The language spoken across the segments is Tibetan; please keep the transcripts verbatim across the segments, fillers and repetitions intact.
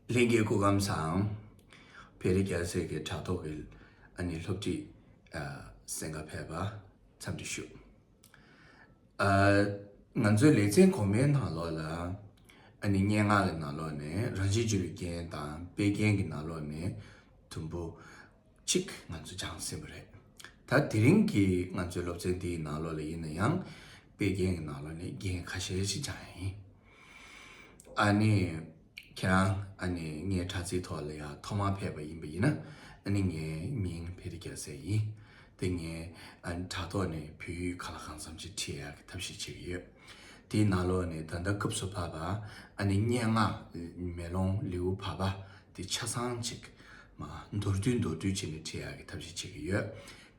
ལྷན་རྒྱས་སྐུ་ཁམས་བཟང་། བེ་རི་རྒྱལ་སྲས་ཀྱི་དྲ་ཐོག་གི་ཨ་ནི་སློབ་ཁྲིད་ཨ་གསན་ག་ཕེབས་པ་འཚམས་འདྲི་ཞུ། ཨ། ང་ཚོའི་ལེ་ཚན་གོང་མའི་ནང་ལོགས་ལ་ཨ་ནི་སྙན་ངག་གི་ནང་ལོགས་ནས་རང་བཞིན་བརྗོད་པའི་རྒྱན་དང་དཔེ་རྒྱན་གྱི་ནང་ལོགས་ནས་དུམ་བུ་གཅིག་ང་ཚོ་སྦྱངས་ཟིན་པ་རེད། ད་དེ་རིང་གི་ང་ཚོའི་སློབ་ཚན་འདིའི་ནང་ལོགས་ལ་ཡིན་ན་ཡང་དཔེ་རྒྱན་གྱི་ནང་ལོགས་ནས་རྒྱན་ཁ་ཤས་ཤིག་སྦྱངས་ཡིན། ཨ་ནི། ཁྱེད་རང་ཨ་ནི་ངའི་དྲ་ཚིགས་ཐོག་ལ་ཡང་ཐོག་མར་ཕེབས་པ་ཡིན་པ་ཡིན་ན། ཨ་ནི་ངའི་མིང་བེ་རི་རྒྱལ་སྲས་ཡིན། དེ་ངས་ཨ་ནི་དྲ་ཐོག་ནས་བོད་ཡིག་གང་ལ་གང་འཚམ་ཅིག་བྲིས་ཡག་གི་ཐབས་ཤེས་བྱེད་ཀྱི་ཡོད། དེའི་ནང་ལོགས་ནས་ད་ལྟ་སྐབས་སུ་བབས་པ་ཨ་ནི་སྙན་ངག་མེ་ལོང་ལེའུ་བར་པ་དེ་ཆ་ཚང་ཅིག་མ་མདོར་བསྡུས་མདོར་བསྡུས་བྱས་ནས་བྲིས་ཡག་གི་ཐབས་ཤེས་བྱེད་ཀྱི་ཡོད།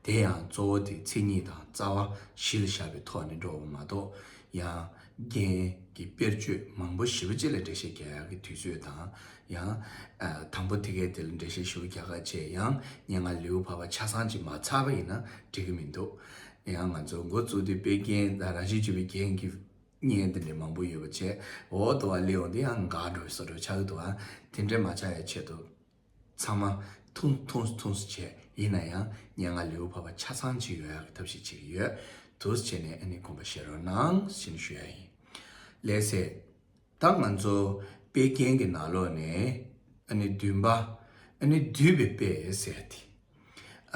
དེ་ཡང་གཙོ་བོ་དེ་མཚན་ཉིད་དང་རྩ་བ་གཞི་ལ་བཞག་པའི་ཐོག་ནས་འགྲོ་བ་མ་གཏོགས། ཡང་རྒྱན་གྱི་དཔེར་བརྗོད་མང་པོ་ཞེ་པོ་ཅིག་ལ་འགྲེལ་བཤད་རྒྱག་ཡག་གི་དུས་ཚོད་དང་། ཡང་ཨ་དང་པོ་དེ་གའི་དེ་ལ་འགྲེལ་བཤད་ཞེ་པོ་རྒྱག་ག་བྱས་ཡང་སྙན་ངག་ལེའུ་བར་པ་ཆ་ཚང་ཅིག་མ་ཚར་བ་ཡིན་ན་འགྲིག་གི་མི་འདུག་ཡང་ང་ཚོ་འགོ་བཙུགས་དུས་དཔེ་རྒྱན་དང་རང་བཞིན་བརྗོད་པའི་རྒྱན་གྱི་བརྙན་དེ་འདྲ་མང་པོ་ཡོད་པ་བྱས། འོ་དོ་བ་ལེའུ་འདི་ཡང་འགག་འགྲོ་བའི་བཟོ་འདྲ་ཆགས་ཀྱི་འདུག་ཨ་དེ་འདྲ་མ་ཆགས་ཡའི་ཆེད་དུ། ཚང་མ་ཐུང་ཐུང་ཐུང་བྱས་ཡིན་ན་ཡང་སྙན་ངག་ལེའུ་བར་པ་ཆ་ཚང་ཅིག་ཡོད་ཡག་གི་ཐབས་ཤེས་བྱེད་ཀྱི་ཡོད། དུས་བྱས་ནས་ཨ་ནི་དགོངས་པ་བཞེས་རོགས་གནང་ཞེས་ཞུ་ཡ་ཡིན། ལགས་སེ། ད་ང་ཚོ་དཔེ་རྒྱན་གྱི་ནང་ལོགས་ནས་ཨ་ནི་བདུན་པ། ཨ་ནི་བསྡུས་པའི་དཔེ་ཟེར་ཏེ།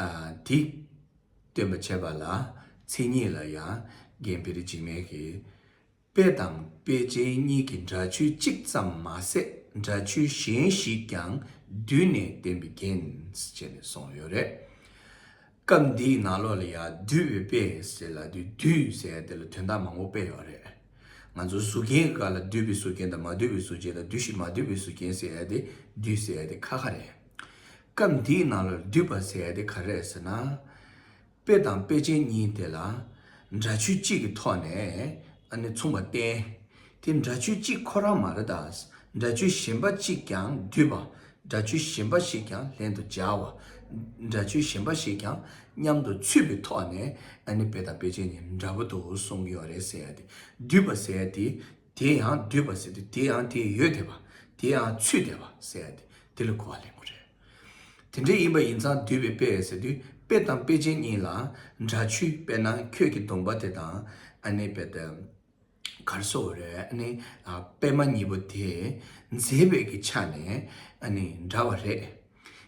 ཨ་དེ་སྟོན་པ་བྱས་པ་ལ་མཚན་ཉིད་ལ་ཡང་རྒན་བེ་རི་འཇིགས་མེད་ཀྱིས། དཔེ་དང་དཔེ་ཅན་གཉིས་ཀྱི་སྒྲ་ཆོས་གཅིག་ཙམ་མ་ཟད་སྒྲ་ཆོས་གཞན་ཞིག་ཀྱང་བསྡུས་ནས་བསྟན་པའི་རྒྱན་ཅེས་ནས་གསུངས་ཡོད་རེད། སྐབས་འདིའི་ནང་ལོགས་ལ་ཡང་བསྡུས་པའི་དཔེ་ཟེར་ལབ་དུས་བསྡུས་ཟེར་ཡ་དེ་ལ་དོན་དག་མང་པོ་དཔེ་ཡོད་རེད། ང་ཚོ་གཟུགས་རྒྱན་གྱི་སྐབས་ལ་བསྡུས་པའི་གཟུགས་རྒྱན་དང་མ་བསྡུས་པའི་གཟུགས་རྒྱན་དང་བསྡུས་ཤིང་མ་བསྡུས་པའི་གཟུགས་རྒྱན་ཟེར་ཡ་དེ་བསྡུས་ཟེར་ཡ་དེ་ཁ་ཁ་རེད། སྐབས་འདིའི་ནང་ལ་བསྡུས་པ་ཟེར་ཡ་དེ་ག་རེ་རེད་ཟེར་ན། དཔེ་དང་དཔེ་ཅན་གཉིས་དེ་ལ་སྒྲ་ཆོས་གཅིག་གི་ཐོག་ནས་ཨ་ནི་མཚུངས་པ་བསྟན། དེ་སྒྲ་ཆོས་གཅིག་ཁོ་རང་མ་རེད་ད། སྒྲ་ཆོས་གཞན་པ་གཅིག་ཀྱང་བསྡུས་པ། སྒྲ་ཆོས་གཞན་པ་ཞིག་ཀྱང་ལྷན་དུ་སྦྱར་བ། སྒྲ་ཆོས་གཞན་པ་ཞིག་ཀྱང་མཉམ་དུ་ཚུད་པའི་ཐོག་ནས་ཨ་ནི་དཔེ་དང་དཔེ་ཅན་གཉིས་འདྲ་པོ་འདུག་གསུང་གི་ཡོད་རེད་ཟེར་ཡ་དེ། བསྡུས་པ་ཟེར་ཡ་དེ། དེ་ཡང་བསྡུས་པ་ཟེར་དུས་དེ་ཡང་དེ་ཡོད་བསྡད་པ། དེ་ཡང་ཚུད་བསྡད་པ་ཟེར་ཡ་དེ་དེ་ལ་གོ་བ་ལེན་དགོས་རེད། དེ་འདྲ་ཡིན་པ་ཡིན་ཙང་བསྡུས་པའི་དཔེ་ཟེར་དུས་དཔེ་དང་དཔེ་ཅན་གཉིས་ལ་སྒྲ་ཆོས་དཔེར་ན་ཁྱོད་ཀྱི་གདོང་པ་དེ་དང་ཨ་ནི་དཔེ་དེ་གར་སོ་རེད་ཨ་ནི་ཨ་པད་མ་གཉིས་པོ་དེ་མཛེས་པའི་གི་ཆ་ནས་ཨ་ནི་འདྲ་བ་རེད།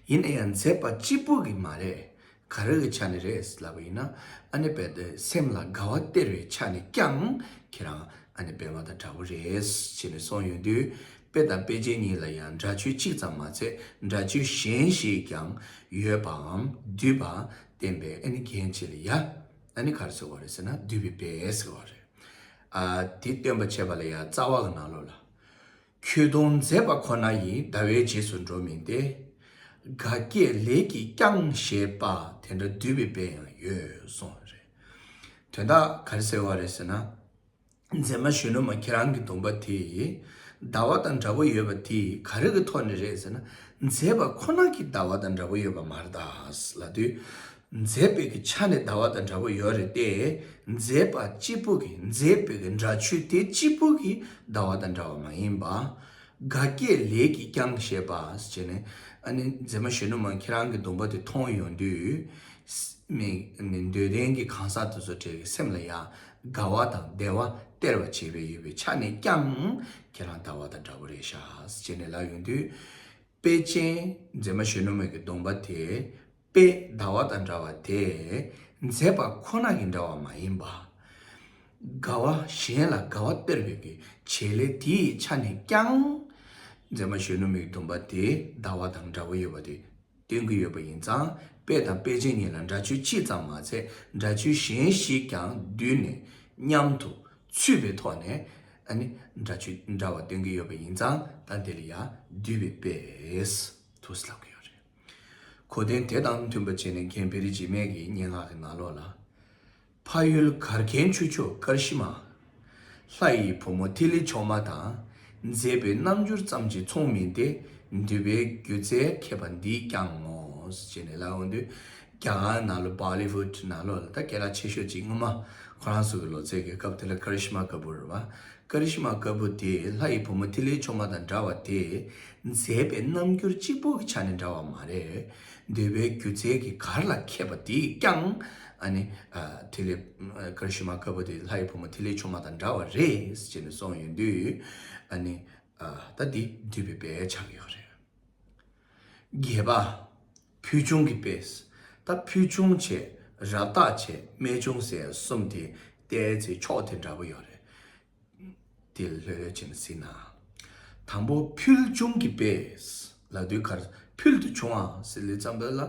ཡིན་ན་ཡང་མཛེས་པ་གཅིག་པུ་གི་མ་རེད། ག་རེ་གི་ཆ་ནས་རེད་ལབ་པ་ཡིན་ན། ཨ་ནི་དཔེ་དེ་སེམས་ལ་དགའ་བ་སྟེར་བའི་ཆ་ནས་ཀྱང་ཁྱེད་རང་ཨ་ནི་པད་མ་དང་འདྲ་པོ་རེད་ཅེས་ནས་གསུངས་ཡོང་དུས། དཔེ་དང་དཔེ་ཅན་གཉིས་ལ་ཡང་སྒྲ་ཆོས་གཅིག་ཙམ་མ་ཚད་སྒྲ་ཆོས་གཞན་ཞིག་ཀྱང་ཡོད་པའམ་བསྡུས་པ་བསྟན་པའི་ཨ་ནི་རྒྱན་ཅིག་ལ་ཡ། ཨ་ནི་ག་རེ་ཟེར་བ་རེད་ཟེར་ན་བསྡུས་པའི་དཔེ་ཟེར་བ་རེད། ཨ་དེ་སྟོན་པ་བྱས་པ་ལ་ཡང་རྩ་བ་གི་ནང་ལོགས་ལ། ཁྱོད་གདོང་མཛེས་པ་ཁོ་ན་ཡིས་ཟླ་བའི་རྗེས་སུ་འགྲོ་མིན་ཏེ། དགའ་སྐྱེད་ལས་ཀྱིས་ཀྱང་ཞེས་པ་དེ་འདྲ་བསྡུས་པའི་དཔེ་ཡང་ཡོད་གསུངས་རེད། དོན་དག་ག་རེ་ཟེར་བ་རེད་ཟེར་ན། མཛེས་མ་གཞོན་ནུ་མ་ཁྱེད་རང་གི་གདོང་པ་དེ་ཟླ་བ་དང་འདྲ་པོ་ཡོད་པ་དེ་ག་རེ་གི་ཐོག་ནས་རེད་ཟེར་ན། མཛེས་པ་ཁོ་ན་གི་ཟླ་བ་དང་འདྲ་པོ་ཡོད་པ་མ་རེད་ད་ལབ་དུས། མཛེས་པའི་གི་ཆ་ནས་ཟླ་བ་དང་འདྲ་པོ་ཡོད་རེད་དེ། མཛེས་པ་གཅིག་པུ་གི་མཛེས་པའི་གི་སྒྲ་ཆོས་དེ་གཅིག་པུ་གི་ཟླ་བ་དང་འདྲ་བ་མ་ཡིན་པ། དགའ་སྐྱེད་ལས་ཀྱིས་ཀྱང་ཞེས་པ་ཟེར་ནས། ཨ་ནི་མཛེས་མ་གཞོན་ནུ་མ་ཁྱེད་རང་གི་གདོང་པ་དེ་མཐོང་ཡོང་དུས། མི་ནི་འདོད་ལྡན་གྱི་གང་ཟག་དེ་ཚོ་གྲས་ཀྱི་སེམས་ལ་ཡང་དགའ་བ་དང་བདེ་བ་སྟེར་བ་བྱེད་པའི་ཡོད་པའི་ཆ་ནས་ཀྱང་ཁྱེད་རང་ཟླ་བ་དང་འདྲ་པོ་རེད་ཤག་ཟེར་ནས་ལབ་ཡོང་དུས། དཔེ་ཅན་མཛེས་མ་གཞོན་ནུ་མའི་གི་གདོང་པ་དེ། དཔེ་ཟླ་བ་དང་འདྲ་བ་དེ་མཛེས་པ་ཁོ་ན་གི་འདྲ་བ་མ་ཡིན་པ། དགའ་བ་གཞན་ལ་དགའ་བ་སྟེར་བའི་གི་བྱེད་ལས་དེའི་ཆ་ནས་ཀྱང་། མཛེས་མ་གཞོན་ནུ་མའི་གདོང་པ་དེ་ཟླ་བ་དང་འདྲ་བོ་ཡོད་པ་དེ་སྟོན་གྱི་ཡོད་པ་ཡིན་ཙང་དཔེ་དང་དཔེ་ཅན་གཉིས་ལ་སྒྲ་ཆོས་གཅིག་ཙམ་མ་ཚད་སྒྲ་ཆོས་གཞན་ཞིག་ཀྱང་བསྡུས་ནས་མཉམ་དུ་ཚུད་པའི་ཐོག་ནས་ཨ་ནི་སྒྲ་ཆོས་འདྲ་བ་སྟོན་གྱི་ཡོད་པ་ཡིན་ཙང་ད་དེ་ལ་ཡང་བསྡུས་པའི་དཔེ་ཟེར་ལབ་ཀྱི་ཡོད་རེད། གོ་དོན་དེ་དང་མཐུན་པ་བྱས་ནས་རྒན་བེ་རི་འཇིགས་མེད་ཀྱི་སྙན་ངག་གི་ནང་ལོགས་ལ། ཕ་ཡུལ་གར་མཁན་ཆོས་མཆོག་ཀར་ཤི་མ། ལྷ་ཡི་བུ་མོ་ཐི་ལི་མཆོག་མ་དང་། མཛེས་པའི་རྣམ་འགྱུར་ཙམ་གྱིས་མཚུངས་མིན་ཏེ། འདུས་པའི་སྒྱུ་རྩལ་མཁས་པ་འདིས་ཀྱང་ངོ་། ཞེས་ནས་ལབ་ཡོང་དུས། རྒྱ་གར་ནང་ལ་བྷོ་ལི་ཝུད་ནང་ལོགས་ལ་ད་སྐད་གྲགས་ཆེ་ཤོས་ཅིག་སྔོན་མ་ཁོ་རང་ཚོ་གི་ལོ་ཚད་ཀྱི་སྐབས་དེ་ལ་ཀར་ཤི་མ་ཀ་པུར་རེད་བ། ཀ་རི་ཤི་མ་དཀར་པོ་དེ་ལྷ་ཡི་བུ་མོ་ཐིག་ལེའི་མཆོག་མ་དང་འདྲ་བ་དེ་མཛེས་པའི་རྣམ་འགྱུར་གཅིག་པོ་གི་ཆ་ནས་འདྲ་བ་མ་རེད། འདོད་པའི་སྒྱུ་རྩལ་གྱི་གར་ལ་མཁས་པ་དེས་ཀྱང་ཨ་ནི་ཨ་ཐིག་ལེ་ཀ་རི་ཤི་མ་དཀར་པོ་དེ་ལྷ་ཡི་བུ་མོ་ཐིག་ལེའི་མཆོག་མ་དང་འདྲ་བ་རེད་ཅེས་ནས་གསུངས་ཡོང་དུས། ཨ་ནི་ཨ་ད་འདི་འདུས་པའི་དཔེ་ཆགས་ཀྱི་ཡོད་རེད། བརྒྱད་པ། ཕུལ་བྱུང་གི་དཔེ། ད་ཕུལ་བྱུང་བྱས། རབ་བཏགས་བྱས། རྨད་བྱུང་ཟེར་གསུམ་དེ་བལྟས་ཚེ་ཕྱོགས་དེ་འདྲ་པོ་ཡོད་རེད། དེ་ལྷོད་ལྷོད་བྱས་ནས་གཟིགས་ན། དང་པོ་ཕུལ་བྱུང་གི་དཔེ་ལབ་དུས་ག་རེ། ཕུལ་དུ་བྱུང་བ་ཟེར་ལེ་ཙམ་པ་ལ་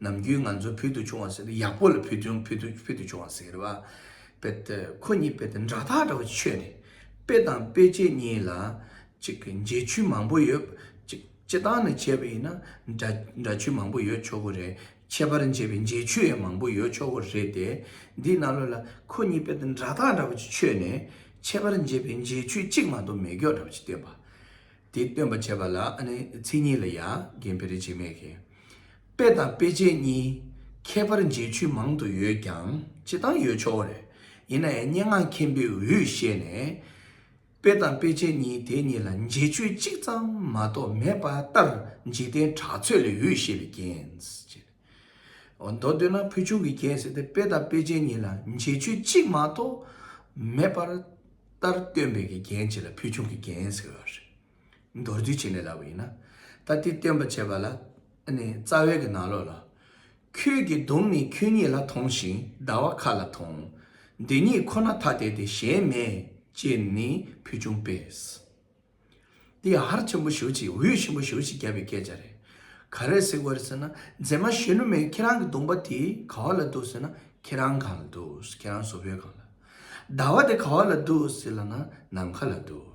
ནམ་རྒྱུན་ང་ཚོ་ཕུལ་དུ་བྱུང་བ་ཟེར་ཏེ་ཡག་པོ་ལ་ཕུལ་དུ་ཕུལ་དུ་ཕུལ་དུ་བྱུང་བ་ཟེར་བ། དཔེ་དེ་ཁོ་གཉིས་དཔེ་དེ་འདྲ་ཐག་འདྲ་བོ་ཆོད་ནས་དཔེ་དང་དཔེ་ཅན་གཉིས་ལ་ཅིག་གི་འབྱེད་ཆོས་མང་པོ་ཡོད། ཅིག་སྤྱིར་བཏང་ནས་བྱས་པ་ཡིན་ན་འདྲ་འདྲ་ཆོས་མང་པོ་ཡོད་ཆོག་གི་རེད། ཁྱད་པར་འབྱེད་པའི་འབྱེད་ཆོས་ཡང་མང་པོ་ཡོད་ཆོག་གི་རེད་དེ། འདིའི་ནང་ལོགས་ལ་ཁོ་གཉིས་དཔེ་དེ་འདྲ་ཐག་འདྲ་བོ་ཅིག་ཆོད་ནས་ཁྱད་པར་འབྱེད་པའི་འབྱེད་ཆོས་གཅིག་མ་གཏོགས་མེད་མཁན་འདྲ་བོ་ཅིག་བསྟན་པ། དེ་སྟོན་པ་བྱས་པ་ལ་ཨ་ནི་མཚན་ཉིད་ལ་ཡ་རྒན་བེ་རི་འཇིགས་མེད་ཀྱིས། དཔེ་དང་དཔེ་ཅན་གཉིས་ཁྱད་པར་འབྱེད་ཆོས་མང་དུ་ཡོད་ཀྱང་སྤྱིར་བཏང་ཡོད་ཆོག་རེད། ཡིན་ན་ཡང་སྙན་ངག་མཁན་པོའི་འོས་བཤད་ནས། དཔེ་དང་དཔེ་ཅན་གཉིས་དེ་གཉིས་ལ་འབྱེད་ཆོས་གཅིག་ཙམ་མ་གཏོགས་མེད་པ་ལྟར་འཇིག་རྟེན་གྲགས་ཚོད་ལས་འོས་བཤད་པའི་རྒྱན། མདོར་བསྡུས་ན་ཕུལ་བྱུང་གི་རྒྱན་ཟེར་ཏེ་དཔེ་དང་དཔེ་ཅན་གཉིས་ལ་འབྱེད་ཆོས་གཅིག་མ་གཏོགས་མེད་པར་ལྟར་སྟོན་པའི་གི་རྒྱན་ཅིག་ལ་ཕུལ་བྱུང་གི་རྒྱན་ཟེར་བ་རེད། མདོར་བསྡུས་བྱས་ནས་ལབ་པ་ཡིན་ན། ད་དེ་སྟོན་པ་བྱས་པ་ལ་ཨ་ནི་རྩ་བའི་གི་ནང་ལོགས་ལ། ཁྱོད་ཀྱིས་གདོང་ནི་ཁྱོད་ཉིད་ལ་མཐོང་ཞིང་ཟླ་བ་མཁའ་ལ་མཐོང་། འདི་ཉིད་ཁོ་ན་ཐ་དད་དེ་གཞན་མེད་ཅེས་ནི་ཕུལ་བྱུང་དཔེ། འདི་ཡང་ཧར་ཆེན་པོ་ཞེ་པོ་ཅིག་འོད་ཆེན་པོ་ཞེ་པོ་ཅིག་བརྒྱབ་པའི་སྐད་ཆ་རེད། ག་རེ་ཟེར་བ་རེད་ཟེར་ན་མཛེས་མ་གཞོན་ནུ་མས་ཁྱེད་རང་གི་གདོང་པ་དེ་ག་བ་ལ་འདུག་ཟེར་ན་ཁྱེད་རང་སྒང་ལ་འདུག་ཁྱེད་རང་གཟུགས་པོའི་སྒང་ལ། ཟླ་བ་དེ་ག་བ་ལ་འདུག་ཟེར་ལབ་ན་ནམ་མཁའ་ལ་འདུག་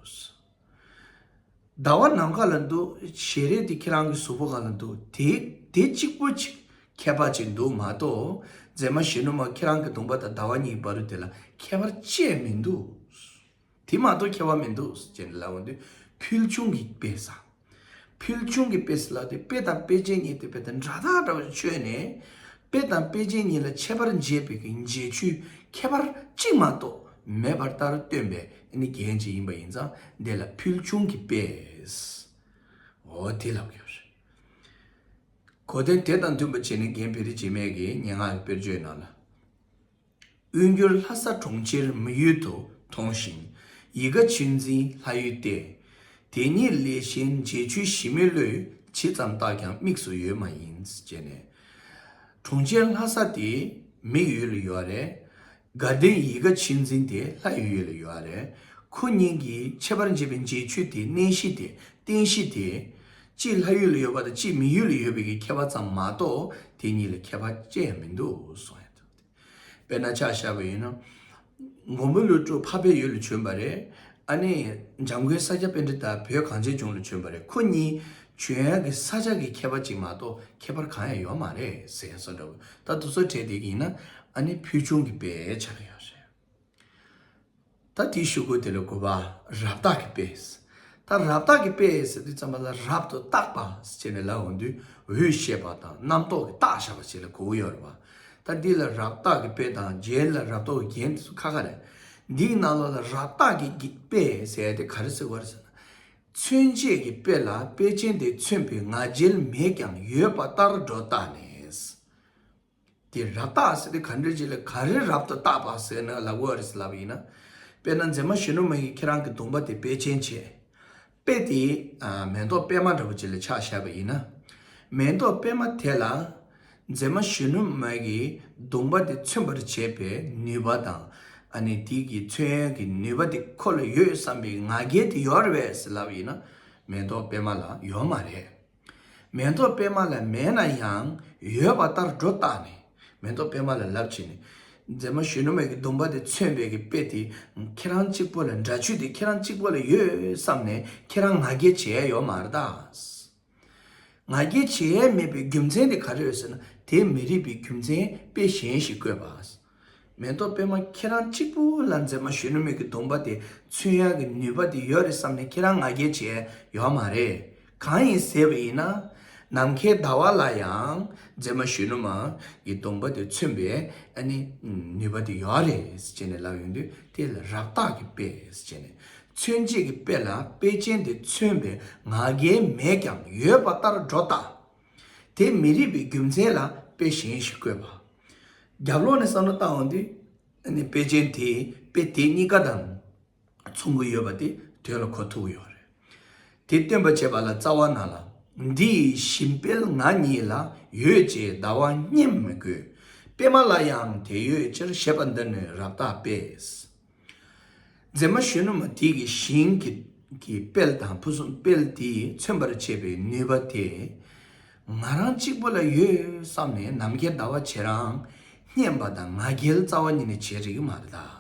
ཟླ་བ་ནམ་མཁའ་ལ་འདུག་ཞལ་རས་དེ་ཁྱེད་རང་གི་གཟུགས་པོ་སྒང་ལ་འདུག་དེ་དེ་གཅིག་པོ་ཅིག་ཁྱད་པར་ཅིག་འདུག་མ་གཏོགས་མཛེས་མ་གཞོན་ནུ་མ་ཁྱེད་རང་གི་གདོང་པ་དང་ཟླ་བ་གཉིས་བར་དུ་དེ་ལ་ཁྱད་པར་ཅི་ཡང་མི་འདུག་དེ་མ་གཏོགས་ཁྱད་པར་མི་འདུག་ཅེས་ལབ་འོང་དུས་ཕུལ་བྱུང་གི་དཔེ་ཟེར། ཕུལ་བྱུང་གི་དཔེ་ཟེར་ལབ་དུས་དཔེ་དང་དཔེ་ཅན་གཉིས་དེ་དཔེ་དང་འདྲ་ཐག་འདྲ་བ་ཆོད་ནས། དཔེ་དང་དཔེ་ཅན་གཉིས་ལ་ཁྱད་པར་འབྱེད་པའི་གི་འབྱེད་ཆོས་ཁྱད་པར་གཅིག་མ་གཏོགས་མེད་པར་ལྟར་སྟོན་པའི་ཨ་ནི་རྒྱན་ཅིག་ཡིན་པ་ཡིན་ཙང་དེ་ལ་ཕུལ་བྱུང་གི་དཔེ། འོ་དེ་ལབ་ཀྱི་ཡོད་རེད། གོ་དོན་དེ་དང་མཐུན་པ་བྱས་ནས་རྒན་བེ་རི་འཇིགས་མེད་ཀྱིས་སྙན་ངག་གི་དཔེར་བརྗོད་ནང་ལ། དབུས་འགྱུར་ལྷ་ས་གྲོང་ཁྱེར་མི་ཡུལ་དུ་མཐོང་ཞིང་། ཡིད་དགའ་ཆོས་འཛིན་ལྷ་ཡུལ་ཏེ། དེ་ཉིད་ལས་གཞན་འབྱེད་ཆོས་ཞིབ་མོའི་བློས་ཇི་ཙམ་བརྟགས་ཀྱང་དམིགས་སུ་ཡོད་མ་ཡིན། ཅེས་ནས། གྲོང་ཁྱེར་ལྷ་ས་དེ་མི་ཡུལ་ལ་ཡོད་རེད། དགའ་ལྡན་ཡིད་དགའ་ཆོས་འཛིན་དེ་ལྷ་ཡུལ་ལ་ཡོད་རེད། ཁོ་གཉིས་ཀྱི་ཁྱད་པར་འབྱེད་པའི་འབྱེད་ཆོས་དེ་གནས་གཞི་དེ་རྟེན་གཞི་དེ། གཅིག་ལྷ་ཡུལ་ལ་ཡོད་པ་དང་གཅིག་མི་ཡུལ་ལ་ཡོད་པའི་གི་ཁྱད་པར་ཙམ་མ་གཏོགས་དེ་གཉིས་ལ་ཁྱད་པར་ཅི་ཡང་མི་འདུག་གསུངས་ཡོད་འདུག་དཔེར་ན་ཆ་བཞག་པ་ཡིན་ན། མགོན་པོ་ཀླུ་སྒྲུབ་འཕགས་པའི་ཡུལ་ལ་བྱོན་པ་རེད། ཨ་ནི་འཇམ་མགོན་ས་སྐྱ་པཎྜི་ཏ་བོད་གངས་ཅན་ལྗོངས་ལ་བྱོན་པ་རེད། ཁོ་གཉིས་བྱོན་ཡག་གི་ས་ཆ་གི་ཁྱད་པར་ཅིག་མ་གཏོགས་ཁྱད་པར་གང་ཡང་ཡོད་མ་རེད་ཟེར་ཡ་སོགས་འདྲ་བོ། ད་དེ་ཚོ་བྲིས་དེ་ཡིན་ན་ཨ་ནི་ཕུལ་བྱུང་གི་དཔེ་ཆགས་ཀྱི་ཡོད་རེད། ད་དེའི་གཞུག་གུ་དེ་ལ་དགུ་པ། རབ་བཏགས་ཀྱི་དཔེ། ད་རབ་བཏགས་ཀྱི་དཔེ་ཟེར་དུས་ཙམ་པ་ལ་རབ་ཏུ་བཏགས་པ་ཟེར་ནས་ལབ་འོང་དུས་འོས་བཤད་པ་དང་རྣམ་རྟོག་གིས་བཏགས་བཞག་པ་ཞིག་ལ་གོ་གི་ཡོད་རེད་པ། ད་འདི་ལ་རབ་བཏགས་ཀྱི་དཔེ་དང་རྗེས་ལ་རབ་རྟོག་གི་རྒྱན་དེ་ཚོ་ཁ་ཁ་རེད། འདིའི་ནང་ལོགས་ལ་རབ་བཏགས་ཀྱི་དཔེ་ཟེར་ཏེ་ག་རེ་ཟེར་བ་རེད་ཟེར་ན། མཚོན་བྱེད་ཀྱི་དཔེ་ལ་དཔེ་ཅན་དེ་མཚོན་པའི་ང་རྒྱལ་མེད་ཀྱང་ཡོད་པ་ལྟར་སྒྲོ་བཏགས་ནས། དེ་རབ་བཏགས་ཟེར་དེ་ག་འདྲ་ཅིག་ལ་ག་རེ་རབ་ཏུ་བཏགས་པ་ཟེར་ན་ལབ་དགོས་རེད་ཟེར་ལབ་པ་ཡིན་ན། དཔེར་ན་མཛེས་མ་གཞོན་ནུ་མ་གིས་ཁྱེད་རང་གི་གདོང་པ་དེ་དཔེ་ཅན་བྱས། དཔེ་དེ་ཨ་མེ་ཏོག་པད་མ་འདྲ་པོ་ཅིག་ལ་ཆ་བཞག་པ་ཡིན་ན། མེ་ཏོག་པད་མ་དེ་ལ་མཛེས་མ་གཞོན་ནུ་མ་གིས་གདོང་པ་དེ་མཚོན་པར་བྱེད་པའི་ནུས་པ་དང་། ཨ་ནི་དེ་གི་མཚོན་ཡག་གི་ནུས་པ་དེ་ཁོ་ལ་ཡོད་བསམ་པའི་ང་རྒྱལ་དེ་ཡོད་རེད་པས་ཟེར་ལབ་པ་ཡིན་ན། མེ་ཏོག་པད་མ་ལ་ཡོད་མ་རེད། མེ་ཏོག་པད་མ་ལ་མེད་ན་ཡང་ཡོད་པ་ལྟར་སྒྲོ་བཏགས་ནས། མེ་ཏོག་པད་མ་ལ་ལབ་བྱས་ནས། མཛེས་མ་གཞོན་ནུ་མ་གི་གདོང་པ་དེ་མཚོན་པའི་གི་དཔེ་དེ་ཁྱེད་རང་གཅིག་པོ་ལ་འདྲ་ཆོས་དེ་ཁྱེད་རང་གཅིག་པོ་ལ་ཡོད་བསམ་ནས་ཁྱེད་རང་ང་རྒྱལ་བྱེད་ཡ་ཡོད་མ་རེད་ད། ང་རྒྱལ་བྱེད་ཡ་མེད་པའི་རྒྱུ་མཚན་དེ་ག་རེ་ཡོད་ཟེར་ན་དེ་མི་རིགས་པའི་རྒྱུ་མཚན་དཔེ་གཞན་ཞིག་བཀོད་པ། མེ་ཏོག་པད་མ་ཁྱེད་རང་གཅིག་པུ་ལ་མཛེས་མ་གཞོན་ནུ་མ་གི་གདོང་པ་དེ་མཚོན་ཡག་གི་ནུས་པ་དེ་ཡོད་རེད་བསམ་ནས་ཁྱེད་རང་ང་རྒྱལ་བྱས་ཡོད་མ་རེད། གང་ཡིན་ཟེར་བ་ཡིན་ན། ནམ་མཁའི་ཟླ་བ་ལ་ཡང་མཛེས་མ་གཞོན་ནུ་མ་གི་གདོང་པ་དེ་མཚོན་པའི་ཨ་ནི་ནུས་པ་དེ་ཡོད་རེད་ཟེར་ནས་ལབ་ཡོང་དུས་དེ་ལ་རབ་བཏགས་ཀྱི་དཔེ་ཟེར་ནས། མཚོན་བྱེད་ཀྱི་དཔེ་ལ་དཔེ་ཅན་དེ་མཚོན་པའི་ང་རྒྱལ་མེད་ཀྱང་ཡོད་པ་ལྟར་སྒྲོ་བཏགས། དེ་མི་རིགས་པའི་རྒྱུ་མཚན་ལ་དཔེ་གཞན་ཞིག་བཀོད་པ། རྒྱབ་ལོགས་ནས་བསམ་བློ་བཏང་འོང་དུས། ཨ་ནི་དཔེ་ཅན་དེ་དཔེ་དེ་གཉིས་ཀ་དང་མཚུངས་ཀྱི་ཡོད་པ་དེ་དོན་ལ་གོ་ཐུབ་ཀྱི་ཡོད་རེད། དེ་སྟོན་པར་བྱེད་པ་ལ་རྩ་བ་ན་ལ། འདི་ཡི་བཞིན་དཔེ་ང་ཉིད་ལ་ཡོད་ཅེས་ཟླ་བ་བསྙོན་མི་དགོས། དཔེ་མ་ལ་ཡང་དེ་ཡོད་ཕྱིར་ཞེས་པ་འདི་ནི་རབ་བརྟག་པས། མཛེས་མ་གཞོན་ནུ་མ་དེ་གི་ཞིང་གི་གི་དཔལ་དང་ཕུན་སུམ་དཔལ་དེས་མཚོན་པར་བྱེད་པའི་ནུས་པ་དེ། ང་རང་གཅིག་པུ་ལ་ཡོད་བསམ་ནས་ནམ་མཁའི་ཟླ་བ་ཁྱེད་རང་བསྙོན་པ་དང་ང་རྒྱལ་རྩ་བ་ཉིད་ནས་བྱེད་རིགས་མ་རེད་ད།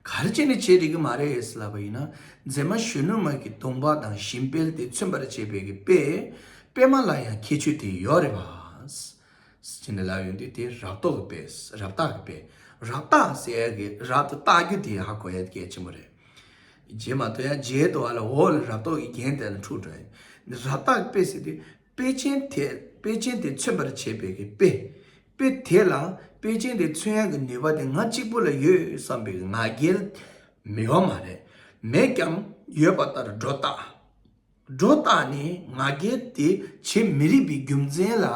ག་རེ་བྱས་ནས་བྱེད་རིགས་མ་རེད་ལབ་པ་ཡིན་ན། མཛེས་མ་གཞོན་ནུ་མ་གི་གདོང་པ་དང་བཞིན་དཔལ་དེ་མཚོན་པར་བྱེད་པའི་གི་དཔེ། དཔེ་མ་ལ་ཡང་ཁྱད་ཆོས་དེ་ཡོད་རེད་པ། ཟེར་ནས་ལབ་ཡོང་དུས་དེ་རབ་རྟོག་གི་དཔེ། རབ་བརྟག་གི་དཔེ། རབ་བརྟག་ཟེར་ཡ་གི་རབ་ཏུ་བརྟག་རྒྱུ་དེ་ཧ་གོ་ཡ་གལ་ཆེན་པོ་རེད། རྗེས་མ་ཐོ་ཡ་རྗེས་ཐོ་བ་ལ་འོ་ལ་རབ་རྟོག་གི་རྒྱན་དེ་ལ་འཁྲུག་འགྲོ་ཡ། རབ་བརྟག་གི་དཔེ་ཟེར་དུས་དཔེ་ཅན་དེ་དཔེ་ཅན་དེ་མཚོན་པར་བྱེད་པའི་གི་དཔེ། དཔེ་དེ་ལ་དཔེ་ཅན་དེ་མཚོན་ཡ་གི་ནུས་པ་དེ་ང་གཅིག་པུ་ལ་ཡོད་བསམ་པའི་ང་རྒྱལ་ཡོད་མ་རེད། མེད་ཀྱང་ཡོད་པ་ལྟར་སྒྲོ་བཏགས། སྒྲོ་བཏགས་ནས་ང་རྒྱལ་དེ་བྱེད་མི་རིགས་པའི་རྒྱུ་མཚན་ལ་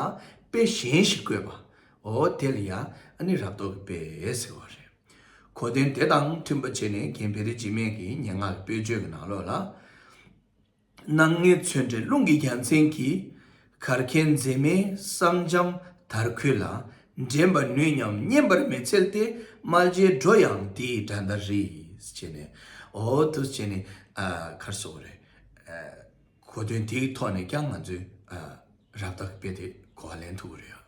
དཔེ་གཞན་ཞིག་བཀོད་པ། འོ་དེ་ལ་ཡང་ཨ་ནི་རབ་རྟོག་གི་དཔེ་ཟེར་བ་རེད། གོ་དོན་དེ་དང་མཐུན་པ་བྱས་ནས་རྒན་བེ་རི་འཇིགས་མེད་ཀྱིས་སྙན་ངག་གི་དཔེར་བརྗོད་ཀྱི་ནང་ལོགས་ལ། སྣང་ངེ་ཚོན་ཁྲི་རླུང་གི་རྒྱལ་མཚན་གྱིས། གར་མཁན་མཛེས་མའི་བསམ་འཆར་དར་ཁུལ་ལ། འདྲེན་པར་ནུས་སྙམ་བསྙེན་པར་མི་འཚལ་ཏེ། རྨ་བྱའི་སྒྲོ་ཡང་དེའི་འགྲན་ཟླར་རིགས། ཟེར་ནས། འོ་དུ་བྱས་ནས། ཨ་གར་སོགས་རེད། ཨ་གོ་དོན་དེའི་ཐོག་ནས་ཀྱང་ང་ཚོས་ཨ་རབ་བརྟག་དཔེ་དེ་གོ་བ་ལེན་ཐུབ་ཀྱི་རེད།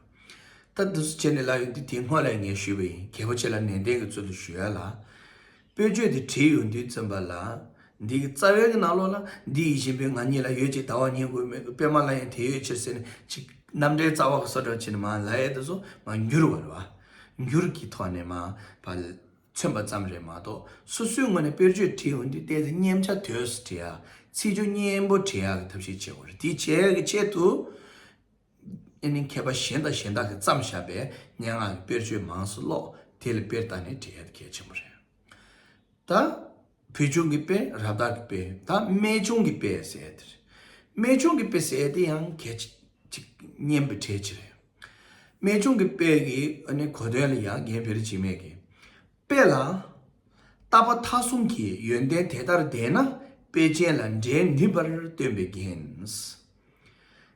ད་འདུག་སེ་བྱས་ནས་ལབ་ཡོང་དུས་དེ་སྔོན་ལ་ངས་ཞུས་པ་ཡིན། གལ་པོ་ཆེ་ལ་ནན་ཏན་གྱི་ཚུལ་དུ་ཞུ་ཡ་ལ། དཔེར་བརྗོད་དེ་བྲིས་ཡོང་དུས་ཙམ་པ་ལ། འདི་གི་རྩ་བའི་གི་ནང་ལོགས་ལ་འདི་ཡི་བཞིན་དཔེ་ང་ཉིད་ལ་ཡོད་ཅེས་ཟླ་བ་བསྙོན་དགོས་མེད་དཔེ་མ་ལ་ཡང་དེ་ཡོད་ཕྱིར་ཟེར་ནས་ཅིག་རྣམ་འགྲེལ་རྩ་བ་གི་སོ་འདྲ་བྱས་ནས་མ་ལབ་ཡ་དེ་ཚོ་མ་འགྱུར་བ་རེད་བ། འགྱུར་གྱི་ཐོག་ནས་མ་ཕར་མཚོན་པ་ཙམ་རེད་མ་གཏོགས་སོ་སོའི་ངོས་ནས་དཔེར་བརྗོད་བྲིས་ཡོང་དུས་ཏོག་ཙམ་སྙན་ཆ་དོད་སུ་བྲིས་ཡ། ཚིག་སྦྱོར་སྙན་པོ་བྲིས་ཡ་གི་ཐབས་ཤེས་བྱེད་དགོས་རེད། དེ་བྱེད་ཡ་གི་ཆེད་དུ། ཨེ་ནི་མཁས་པ་གཞན་དང་གཞན་དག་གིས་བརྩམས་བཞག་པའི་སྙན་ངག་གི་དཔེར་བརྗོད་མང་སུ་ཀློག་དེ་ལ་དཔེར་བལྟས་ནས་བྲིས་ཡ་དེ་གལ་ཆེན་པོ་རེད། ད་ཕུལ་བྱུང་གི་དཔེ། རབ་བརྟག་གི་དཔེ། ད་རྨད་བྱུང་གི་དཔེ་ཟེར་ཡ་དེ་རེད། རྨད་བྱུང་གི་དཔེ་ཟེར་ཡ་དེ་ཡང་གལ་ཆེ་ཅིག་སྙན་པའི་གྲས་ཅིག་རེད། རྨད་བྱུང་གི་དཔེ་གི་ཨ་ནི་གོ་དོན་ལ་ཡང་རྒན་བེ་རི་འཇིགས་མེད་ཀྱིས། དཔེ་ལ་ལྟ་བ་མཐའ་གསུམ་གྱི་ཡོན་ཏན་དེ་ལྟར་ལྡན་ན་དཔེ་ཅན་ལ་འགྲན་ནུས་པར་སྟོན་པའི་རྒྱན།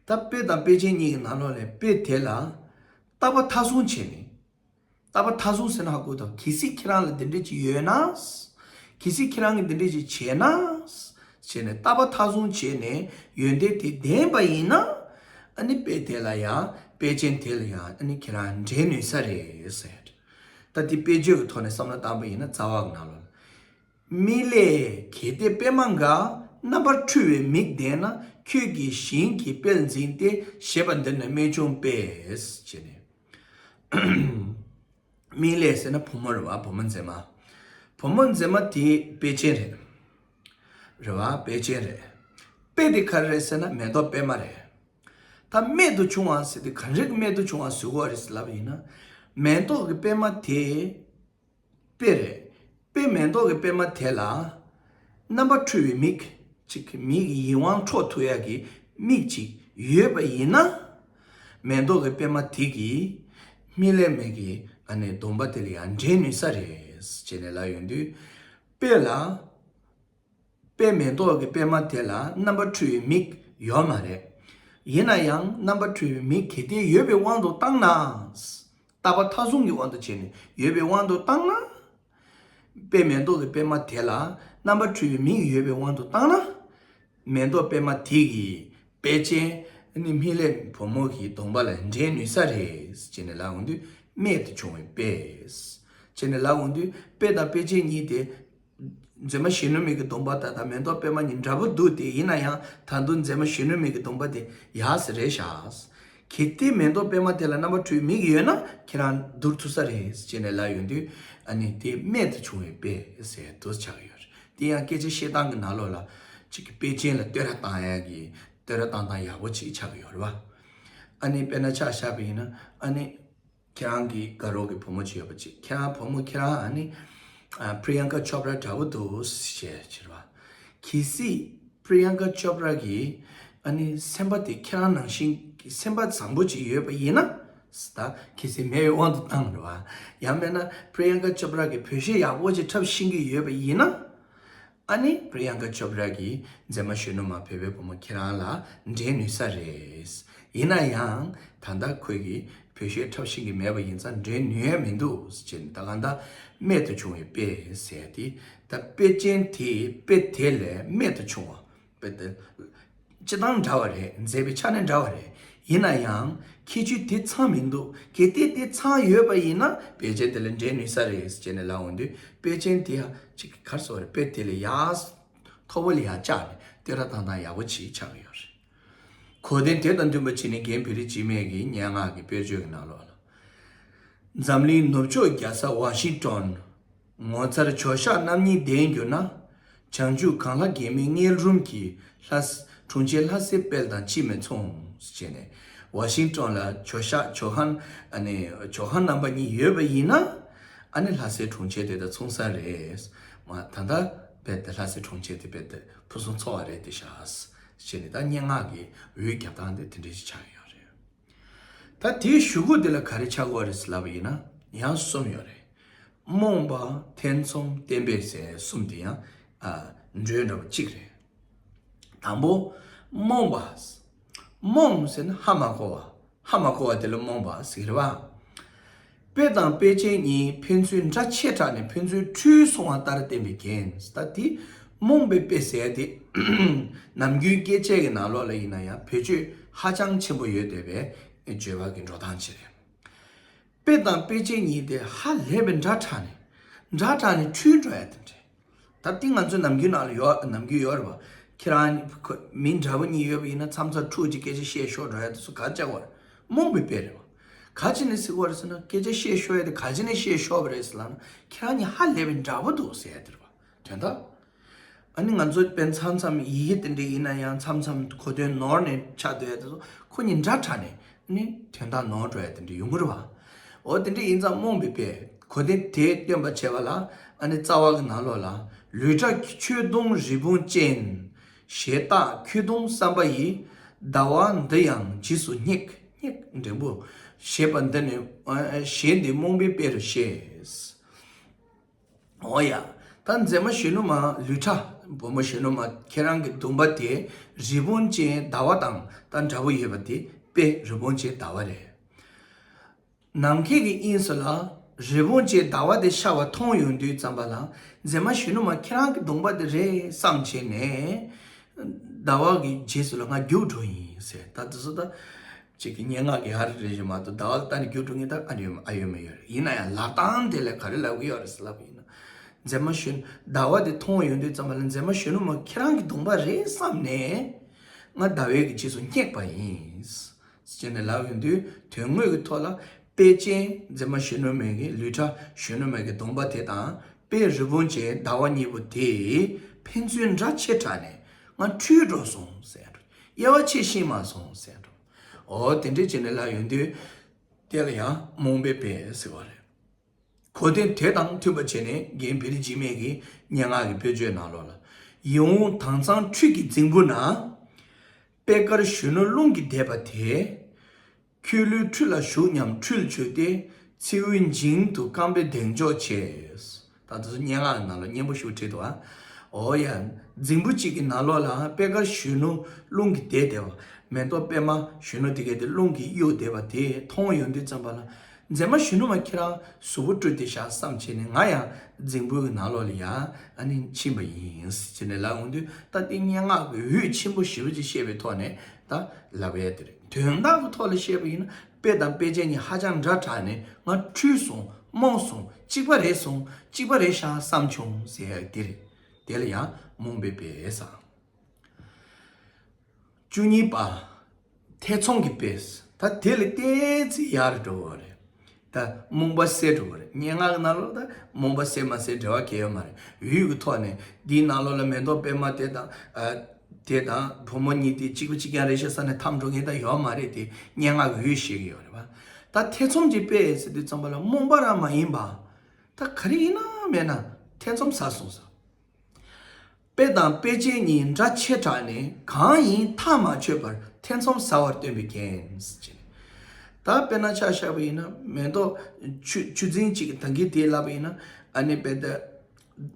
ད་དཔེ་དང་དཔེ་ཅན་གཉིས་ཀྱི་ནང་ལོགས་ལས་དཔེ་དེ་ལ་ལྟ་བ་མཐའ་གསུམ་བྱས་ནས། ལྟ་བ་མཐའ་གསུམ་ཟེར་ན་ཧ་གོ་དང་། གལ་སྲིད་ཁྱེད་རང་ལ་འདི་འདྲ་ཅིག་ཡོད་ན། གལ་སྲིད་ཁྱེད་རང་གིས་འདི་འདྲ་ཅིག་བྱས་ན། བྱས་ནས་ལྟ་བ་མཐའ་གསུམ་བྱས་ནས་ཡོན་ཏན་དེ་ལྡན་པ་ཡིན་ན། ཨ་ནི་དཔེ་དེ་ལ་ཡང་དཔེ་ཅན་དེ་ལ་ཡང་ཨ་ནི་ཁྱེད་རང་འགྲན་ནུས་ས་རེད་ཟེར། ད་དེ་དཔེ་བརྗོད་ཀྱི་ཐོག་ནས་བསམ་བློ་བཏང་པ་ཡིན་ན་རྩ་བ་གི་ནང་ལོགས་ལ། རྨི་ལས་གལ་ཏེ་དཔེ་མ་འགའ། རྣམ་པར་འཁྲུལ་བའི་མིག་ལྡན་ན། ཁྱོད་ཀྱིས་ཞིང་གི་དཔལ་འཛིན་ཏེ། ཞེས་པ་འདི་ནི་རྨད་བྱུང་དཔེ། ཞེས་ནས། རྨི་ལས་ཟེར་ན་བུ་མོ་རེད་བ། བུ་མོ་མཛེས་མ། བུ་མོ་མཛེས་མ་དེ་དཔེ་ཅན་རེད། རེད་བ། དཔེ་ཅན་རེད། དཔེ་དེ་ག་རེ་རེད་ཟེར་ན་མེ་ཏོག་པད་མ་རེད། ད་རྨད་དུ་བྱུང་བ་ཟེར་དུས་ག་འདྲ་གི་རྨད་དུ་བྱུང་བ་ཟེར་དགོས་རེད་ཟེར་ལབ་པ་ཡིན་ན། མེ་ཏོག་གི་པད་མ་དེ་དཔེ་རེད། དཔེ་མེ་ཏོག་གི་པད་མ་དེ་ལ་རྣམ་པར་འཁྲུལ་བའི་མིག་ཅིག་མིག་གི་ཡིད་དབང་འཕྲོག་ཐུབ་ཡག་གི་མིག་ཅིག་ཡོད་པ་ཡིན་ན། མེ་ཏོག་གི་པད་མ་དེ་གིས་རྨི་ལས་མེད་ཀྱི་ཨ་ནི་གདོང་པ་དེ་ལ་ཡང་འགྲན་ནུས་ས་རེད་ཅེས་ནས་ལབ་ཡོང་དུས། དཔེ་ལ་དཔེ་མེ་ཏོག་གི་པད་མ་དེ་ལ་རྣམ་པར་འཁྲུལ་བའི་མིག་ཡོད་མ་རེད། ཡིན་ན་ཡང་རྣམ་པར་འཁྲུལ་བའི་མིག་གལ་ཏེ་ཡོད་པའི་དབང་དུ་བཏང་ན། ལྟ་བ་མཐའ་གསུམ་གྱི་དབང་དུ་བྱས་ནས་ཡོད་པའི་དབང་དུ་བཏང་ན། དཔེ་མེ་ཏོག་གི་པད་མ་དེ་ལ་རྣམ་པར་འཁྲུལ་བའི་མིག་ཡོད་པའི་དབང་དུ་བཏང་ན། མེ་ཏོག་པད་མ་དེ་གིས་དཔེ་ཅན་ནི་རྨི་ལས་བུ་མོ་གི་གདོང་པ་ལ་འགྲན་ནུས་ས་རེད་ཅེས་ནས་ལབ་འོང་དུས། རྨད་དུ་བྱུང་བའི་དཔེ་ཅེས་ནས་ལབ་འོང་དུས། དཔེ་དང་དཔེ་ཅན་གཉིས་དེ། མཛེས་མ་གཞོན་ནུ་མའི་གི་གདོང་པ་དང་ད་མེ་ཏོག་པད་མ་གཉིས་འདྲ་པོ་འདུག་སྟེ། ཡིན་ན་ཡང་ད་དུང་མཛེས་མ་གཞོན་ནུ་མའི་གི་གདོང་པ་དེ་ཡག་ས་རེད་ཤག་གལ་ཏེ་མེ་ཏོག་པད་མ་དེ་ལ་རྣམ་པར་འཁྲུལ་མིག་ཡོད་ན་ཁྱེད་རང་བསྡུར་ཐུབ་ས་རེད་ཅེས་ནས་ལབ་ཡོང་དུས། ཨ་ནི་དེ་རྨད་དུ་བྱུང་བའི་དཔེ་ཟེར་དུ་ཆགས་ཀྱི་ཡོད་རེད། དེ་ཡང་སྐད་ཆ་བཤད་སྟངས་ཀྱི་ནང་ལོགས་ལ་གཅིག་གི་དཔེ་ཅན་ལ་བསྟོད་ར་བཏང་ཡག་གི་བསྟོད་ར་བཏང་སྟངས་ཡག་པོ་ཅིག་ཆགས་ཀྱི་ཡོད་རེད་བ། ཨ་ནི་དཔེར་ན་ཆ་བཞག་པ་ཡིན་ན། ཨ་ནི་ཁྱེད་རང་གི་དགའ་རོགས་ཀྱི་བུ་མོ་ཅིག་ཡོད་པ་ཅིག་ཁྱེད་རང་བུ་མོ་ཁྱེད་རང་ཨ་ནི་ཨ་པྲི་ཡང་ཀ་ཆོབ་ར་འདྲ་པོ་འདུག་ཞེས་བྱས་རེད་བ། གལ་སྲིད་པྲི་ཡང་ཀ་ཅོབ་ར་གི་ཨ་ནི་སེམས་པ་དེ་ཁྱེད་རང་ནང་བཞིན་གྱི་སེམས་པ་བཟང་པོ་ཅིག་ཡོད་པ་ཡིན་ན། ད་གལ་སྲིད་མེད་པའི་དབང་དུ་བཏང་རེད་བ། ཡང་མིན་ན་པྲི་ཡང་ཀ་ཅོབ་ར་གི་བོད་གཞས་ཡག་པོ་ཅིག་འཁྲབ་ཤེས་ཀྱི་ཡོད་པ་ཡིན་ན། ཨ་ནི་པྲི་ཡང་ཀ་ཅོབ་ར་གིས་མཛེས་མ་གཞོན་ནུ་མ་བོད་པའི་བུ་མོ་ཁྱེད་རང་ལ་འགྲན་ནུས་ས་རེད། ཡིན་ན་ཡང་ད་ལྟ་ཁོས་ཀྱིས་བོད་གཞས་འཁྲབ་ཤེས་ཀྱི་མེད་པ་ཡིན་ཙང་འགྲན་ནུས་ཡ་མི་འདུག་ཟེར་ནས། ད་གང་ལྟར་རྨད་དུ་བྱུང་བའི་དཔེ་ཟེར་ཏེ། ད་དཔེ་ཅན་དེ་དཔེ་དེ་ལས་རྨད་དུ་བྱུང་བ། དཔེ་དེ་སྤྱིར་བཏང་འདྲ་བ་རེད། མཛེས་པའི་ཆ་ནས་འདྲ་བ་རེད། ཡིན་ན་ཡང་ཁྱད་ཆོས་དེ་ཚང་མི་འདུག་གལ་ཏེ་དེ་ཚང་ཡོད་པ་ཡིན་ན་དཔེ་ཅན་དེ་ལ་འགྲན་ནུས་ས་རེད་ཟེར་ནས་ལབ་འོང་དུས། དཔེ་ཅན་དེ་ཡང་ཅིག་གར་སོ་རེད། དཔེ་དེ་ལས་ཡག་མཐོ་པོ་ལ་ཡར་བཅག་ནས་བསྟོད་ར་བཏང་སྟངས་ཡག་པོ་ཅིག་ཆགས་ཀྱི་ཡོད་རེད། གོ་དོན་དེ་དང་མཐུན་པ་བྱས་ནས་རྒན་བེ་རི་འཇིགས་མེད་ཀྱི་སྙན་ངག་གི་དཔེར་བརྗོད་ཀྱི་ནང་ལོགས་ལ། འཛམ་གླིང་ནུབ་ཕྱོགས་རྒྱལ་ས་ཝ་ཤིང་ཏོན། ངོ་མཚར་ཇོ་ཤཱཀ་རྣམ་གཉིས་ལྡན་གྱུར་ན། བྱང་ཆུབ་གངས་ལྷ་རྒྱལ་མོའི་མངལ་རུམ་གྱི་ལྷ་ས་གྲོང་ཁྱེར་ལྷ་སའི་དཔལ་དང་ཅིས་མི་མཚུངས་ཟེར་ནས། ཝ་ཤིང་ཏོན་ལ་ཇོ་ཤཱཀ་ཇོ་ཧན། ཨ་ནི་ཇོ་ཧན་རྣམ་པ་གཉིས་ཡོད་པ་ཡིན་ན། ཨ་ནི་ལྷ་སའི་གྲོང་ཁྱེར་དེ་དང་མཚུངས་ས་རེད། མ་ད་ལྟ་རྦད་དེ་ལྷ་སའི་གྲོང་ཁྱེར་དེ་རྦད་དེ་ཕུན་སུམ་ཚོགས་པ་རེད་དེ་ཤག་ཟེར་ནས། ད་སྙན་ངག་གི་འོད་རྒྱབ་སྟངས་དེ་དེ་འདྲ་ཞིག་ཆགས་ཡོད་རེད། ད་དེའི་གཞུག་གུ་དེ་ལ་ག་རེ་ཆགས་ཀྱི་ཡོད་རེད་ཟེར་ལབ་པ་ཡིན་ན། ཡང་གསུམ་ཡོད་རེད། རྨོངས་པ། ཐེ་ཚོམ། གཏན་དཔེ་ཟེར་གསུམ་དེ་ཡང་ཨ་འགྲོས་འདྲ་པོ་གཅིག་རེད། དང་པོ། རྨོངས་པ། རྨོངས་ཟེར་ན་ཧ་མ་གོ་བ། ཧ་མ་གོ་བ་དེ་ལ་རྨོངས་པ་ཟེར་གྱི་རེད་བ། དཔེ་དང་དཔེ་ཅན་གཉིས་ཕན་ཚུན་འདྲ་ཆེ་དྲགས་ནས་ཕན་ཚུན་འཁྲུལ་སོང་བ་ལྟར་བསྟན་པའི་རྐྱེན། ད་དེ་རྨོངས་པའི་དཔེ་ཟེར་དེ། ནམ་རྒྱུན་སྐད་ཆའི་གི་ནང་ལོགས་ལ་ཡིན་ན་ཡང་བེད་སྤྱོད་ཧ་ཅང་ཆེན་པོ་ཡོད་བསྡད་པའི་བརྗོད་པ་གི་འགྲོ་སྟངས་ཅིག་རེད། དཔེ་དང་དཔེ་ཅན་གཉིས་དེ་ཧ་ལས་པའི་འདྲ་དྲགས་ནས། འདྲ་དྲགས་ནས་འཁྲུལ་འགྲོ་ཡ་དེ་འདྲ། ད་འདི་ང་ཚོའི་ནམ་རྒྱུན་ནང་ལ་ཡོད། ནམ་རྒྱུན་ཡོད་རེད་བ། ཁྱེད་རང་ཁོ་མི་འདྲ་པོ་གཉིས་ཡོད་པ་ཡིན་ན་མཚམས་མཚམས་འཁྲུག་ཅིག་སྐད་ཆ་བཤད་ཤོར་འགྲོ་ཡ་དེ་ཚོ་ག་རེ་བྱ་དགོས་རེད། རྨོངས་པའི་དཔེ་རེད་བ། ག་ཅི་ནས་ཟེར་དགོས་རེད་ཟེར་ན། སྐད་ཆ་བཤད་ཤོར་ཡ་དེ་ག་ཅི་ནས་བཤད་ཤོར་བ་རེད་ཟེར་ལབ་ན། ཁྱེད་རང་གཉིས་ཧ་ལས་པའི་འདྲ་པོ་འདུག་ཟེར་ཡ་དེ་རེད་བ། དོན་དག་ཨ་ནི་ང་ཚོ་དཔེ་མཚམས་མཚམས་ཡི་གེ་དེ་འདྲ་ཡིན་ན་ཡང་མཚམས་མཚམས་གོ་དོན་ནོར་ནས་ཆགས་སྡོད་ཡ་དེ་ཚོ་ཁོ་གཉིས་འདྲ་དྲགས་ནས་ནི་དོན་དག་ནོར་འགྲོ་ཡ་དེ་འདྲ་ཡོང་གི་རེད་བ། འོ་དེ་འདྲ་ཡིན་ཙང་རྨོངས་པའི་དཔེ། གོ་དོན་དེ་སྟོན་པར་བྱེད་པ་ལ། ཨ་ནི་རྩ་བ་གི་ནང་ལོགས་ལ། ལུས་ཕྲ་ཁྱོད་གདོང་རི་བོང་ཅན། ཞེས་བཏགས་ཁྱོད་གདོང་བསམ་པ་ཡི། ཟླ་བ་འདི་ཡང་རྗེས་སུ་སྙེག་སྙེག་འགྲེང་བུ། ཞེས་པ་འདི་ནི་ཨ་ཞེས་འདི་རྨོངས་པའི་དཔེ་རུ་བཤད། འོ་ཡ། ད་མཛེས་མ་གཞོན་ནུ་མ་ལུས་ཕྲ། བུ་མོ་གཞོན་ནུ་མ་ཁྱེད་རང་གི་གདོང་པ་དེ་རི་བོང་ཅན་ཟླ་བ་དང་ད་འདྲ་པོ་ཡོད་པ་དེ་དཔེ་རི་བོང་ཅན་ཟླ་བ་རེད། ནམ་མཁའི་གི་དབྱིངས་སུ་ལ་རི་བོང་ཅན་ཟླ་བ་དེ་ཤར་བ་མཐོང་ཡོང་དུས་ཙམ་པ་ལ། མཛེས་མ་གཞོན་ནུ་མ་ཁྱེད་རང་གི་གདོང་པ་དེ་རེད་བསམ་བྱས་ནས། ཟླ་བ་གི་རྗེས་སུ་ལ་ང་རྒྱུགས་འགྲོ་ཡིན་ཟེར། ད་དེ་ཚོ་ད། གཅིག་གི་སྙན་ངག་གི་ཨ་རི་རེ་བཞིན་མ་གཏོགས་ཟླ་བ་ལ་ལྟ་ནས་རྒྱུགས་འགྲོ་མཁན་ད་ཨ་ཡོད་ཨ་ཡོད་མ་ཡོད་རེད། ཡིན་ན་ཡང་ལབ་སྟངས་དེ་ལ་ག་རེ་ལབ་ཀྱི་ཡོད་རེད་ཟེར་ལབ་པ་ཡིན་ན། མཛེས་མ་གཞོན་ཟླ་བ་དེ་མཐོང་ཡོང་དུས་ཙམ་པ་ལ་མཛེས་མ་གཞོན་ནུ་མ་ཁྱེད་རང་གི་གདོང་པ་རེད་བསམ་ནས། ང་ཟླ་བའི་གི་རྗེས་སུ་སྙེག་པ་ཡིན། ཟེར་ནས་ལབ་ཡོང་དུས་དོན་དངོས་ཀྱི་ཐོག་ལ་དཔེ་ཅན་མཛེས་མ་གཞོན་ནུ་མའི་གི་ལུས་ཕྲ་གཞོན་ནུ་མའི་གི་གདོང་པ་དེ་དང་དཔེ་རི་བོང་ཅན་ཟླ་བ་གཉིས་པོ་དེ་ཕན་ཚུན་འདྲ་ཆེ་དྲགས་ནས་ང་འཁྲུལ་འགྲོ་སོང་ཟེར་འགྲོ། དབྱེ་བ་ཕྱེ་ཤེས་མ་སོང་ཟེར་འགྲོ། འོ་དེ་འདྲ་བྱས་ནས་ལབ་ཡོང་དུས། དེ་ལ་ཡང་རྨོངས་པའི་དཔེ་ཟེར་བ་རེད། གོ་དོན་དེ་དང་མཐུན་པ་བྱས་ནས་རྒན་བེ་རི་འཇིགས་མེད་ཀྱི་སྙན་ངག་གི་དཔེར་བརྗོད་ནང་ལོགས་ལ། ཡིད་འོང་དྭངས་གཙང་ཁྲུས་ཀྱི་རྫིང་བུ་ན། པད་དཀར་གཞོན་ནུ་རླུང་གིས་བདས་པ་དེ། ཁྱོད་ལུས་ཁྲུས་ལ་ཞུགས་སྙམ་འཁྲུལ་བྱུང་སྟེ། མཚེའུའི་འཇིང་དུ་རྐང་པའི་གདེང་འཇོག་བྱས། ད་དེ་ཚོ་སྙན་ངག་ནང་ལ་སྙན་པོ་ཞིག་བྲིས་འདུག་ཨ། འོ་ཡ། རྫིང་བུ་གཅིག་གི་ནང་ལོགས་ལ་པད་དཀར་གཞོན་ནུ་རླུང་གིས་བདས་བསྡད་པ། མེ་ཏོག་པད་མ་གཞོན་ནུ་དེ་གས་དེ་རླུང་གིས་གཡུགས་བསྡད་པ་དེ་མཐོང་ཡོང་དུས་ཙམ་པ་ལ། མཛེས་མ་གཞོན་ནུ་མ་ཁྱེད་རང་གཟུགས་པོ་བཀྲུས་ཏེ་བཞག་བསམ་བྱས་ནས་ང་ཡང་རྫིང་བུ་གི་ནང་ལོགས་ལ་ཡ་ཨ་ནི་ཕྱིན་པ་ཡིན་ཟེར་ནས་ལབ་ཡོང་དུས། ད་དེ་སྙན་ངག་གི་འོད་ཆེན་པོ་ཞེ་པོ་ཅིག་བཤད་པའི་ཐོག་ནས་ད་ལབ་ཡ་དེ་རེད། དོན་དག་གི་ཐོག་ལ་བཤད་པ་ཡིན་ན། དཔེ་དང་དཔེ་ཅན་གཉིས་ཧ་ཅང་འདྲ་དྲགས་ནས་ང་འཁྲུལ་སོང་། རྨོངས་སོང་། གཅིག་པ་རེད་སོང་། གཅིག་པ་རེད་ཤག་བསམ་བྱུང་ཟེར་ཡ་དེ་རེད། དེ་ལ་ཡང་རྨོངས་པའི་དཔེ་ཟེར། བཅུ་གཉིས་པ། ཐེ་ཚོམ་གྱི་དཔེ། ད་དེ་ལས་ཏོག་ཙམ་ཡར་འགྲོ་བ་རེད། ད་རྨོངས་པ་སེལ་འགྲོ་བ་རེད། སྙན་ངག་གི་ནང་ལོགས་ད་རྨོངས་པ་སེལ་མ་སེལ་འབྲེལ་བ་གང་ཡང་ཡོད་མ་རེད། འོད་ཀྱི་ཐོག་ནས་འདིའི་ནང་ལོགས་ལ་མེ་ཏོག་པད་མ་དེ་དང་། ཨ། དེ་དང་བུ་མོ་གཉིས་དེ་གཅིག་པ་གཅིག་རྐྱང་རེད་ཤག་བསམ་ནས་འཐམས་འགྲོ་མཁན་ད་ཡོད་མ་རེད། དེ་སྙན་ངག་གི་འོད་བཤད་ཀྱི་ཡོད་རེད་པ། ད་ཐེ་ཚོམ་གྱི་དཔེ་ཟེར་དུས་ཙམ་པ་ལ་རྨོངས་པ་རང་མ་ཡིན་པ། ད་ག་རེ་ཡིན་ན་མེད་ན་ཐེ་ཚོམ་ཟ་སོང་ཟེར། དཔེ་དང་དཔེ་ཅན་གཉིས་འདྲ་ཆེ་དྲགས་ནས། གང་ཡིན་ཐག་མ་ཆོད་པར་ཐེ་ཚོམ་ཟ་བར་སྟོན་པའི་རྐྱེན། ད་དཔེར་ན་ཆ་བཞག་པ་ཡིན་ན། མེ་ཏོག་ཆུ་ཆུ་རྫིང་གཅིག་གི་ད་གིན་དེ་ལབ་པ་ཡིན་ན། ཨ་ནི་དཔེ་དེ་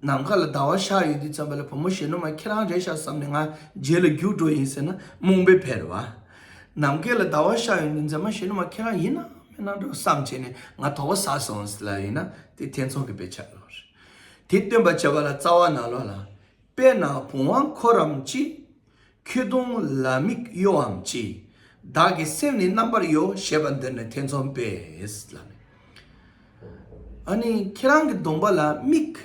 ནམ་མཁའ་ལ་ཟླ་བ་ཤར་ཡོང་དུས་ཙམ་པ་ལ། བུ་མོ་གཞོན་ནུ་མ་ཁྱེད་རང་རེད་ཤག་བསམ་ནས་ང་རྗེས་ལ་རྒྱུགས་འགྲོ་ཡིན་ཟེར་ན་རྨོངས་པའི་ཕེར་བ། ནམ་མཁའ་ལ་ཟླ་བ་ཤར་ཡོང་དུས། མཛེས་མ་གཞོན་ནུ་མ་ཁྱེད་རང་ཡིན་ན་མིན་ན་འགྲོ་བསམ་བྱས་ནས་ང་དོགས་པ་ཟ་སོང་ཟེར་ལབ་ཡིན་ན། དེ་ཐེ་ཚོམ་གྱི་དཔེ་ཆགས་ཡོད་རེད། དེ་སྟོན་པ་བྱེད་པ་ལ་རྩ་བ་ནང་ལོགས་ལ། དཔེར་ན་བུང་བ་འཁོར་རམ་ཅི། ཁྱོད་གདོང་ལ་མིག་གཡོ་འམ་ཅི། བདག་གི་སེམས་ནི་རྣམ་པར་གཡོ། ཞེས་པ་འདི་ནི་ཐེ་ཚོམ་པས་ལབ་ནས། ཨ་ནི་ཁྱེད་རང་གི་གདོང་པ་ལ་མིག་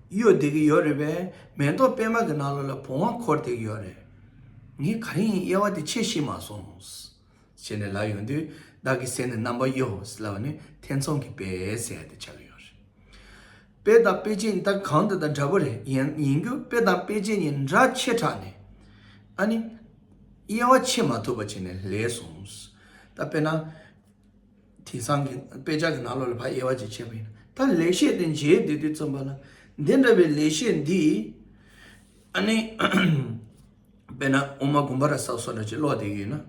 གཡོ་བསྡད་ཀྱི་ཡོད་རེད་པས། མེ་ཏོག་པད་མ་གི་ནང་ལོགས་ལ་བུང་བ་འཁོར་བསྡད་ཀྱི་ཡོད་རེད། ངས་ག་རེ་ཡིན་དབྱེ་བ་དེ་ཕྱེ་ཤེས་མ་སོང་ཟེར་ནས་ལབ་ཡོང་དུས། བདག་གི་སེམས་ནི་རྣམ་པར་གཡོ་ཟེར་ལབ་ནས་ཐེ་ཚོམ་གྱི་དཔེ་ཟེར་ཡ་དེ་ཆགས་ཀྱི་ཡོད་རེད། དཔེ་དང་དཔེ་ཅན་ད་གང་དེ་དང་འདྲ་པོ་རེད། ཡིན་ཡིན་རྒྱུ་དཔེ་དང་དཔེ་ཅན་གཉིས་འདྲ་ཆེ་དྲགས་ནས། ཨ་ནི་དབྱེ་བ་ཕྱེ་མ་ཐུབ་པ་བྱས་ནས་ལས་སོང་། ད་དཔེར་ན། དེང་སང་གི་དཔེ་ཆ་གི་ནང་ལོགས་ལ་ཕར་དབྱེ་བ་ཅིག་ཕྱེ་བ་ཡིན་ན། ད་ལེགས་བཤད་དེ་མཇལ་བསྡད་དུས་ཙམ་པ་ལ། འདི་འདྲ་བའི་ལེགས་བཤད་འདི། ཨ་ནི་དཔེར་ན་འོག་མ་དགོངས་པ་རབ་གསལ་སོགས་འདྲ་ཅིག་ཀློག་བསྡད་ཀྱི་ཡོད་ན།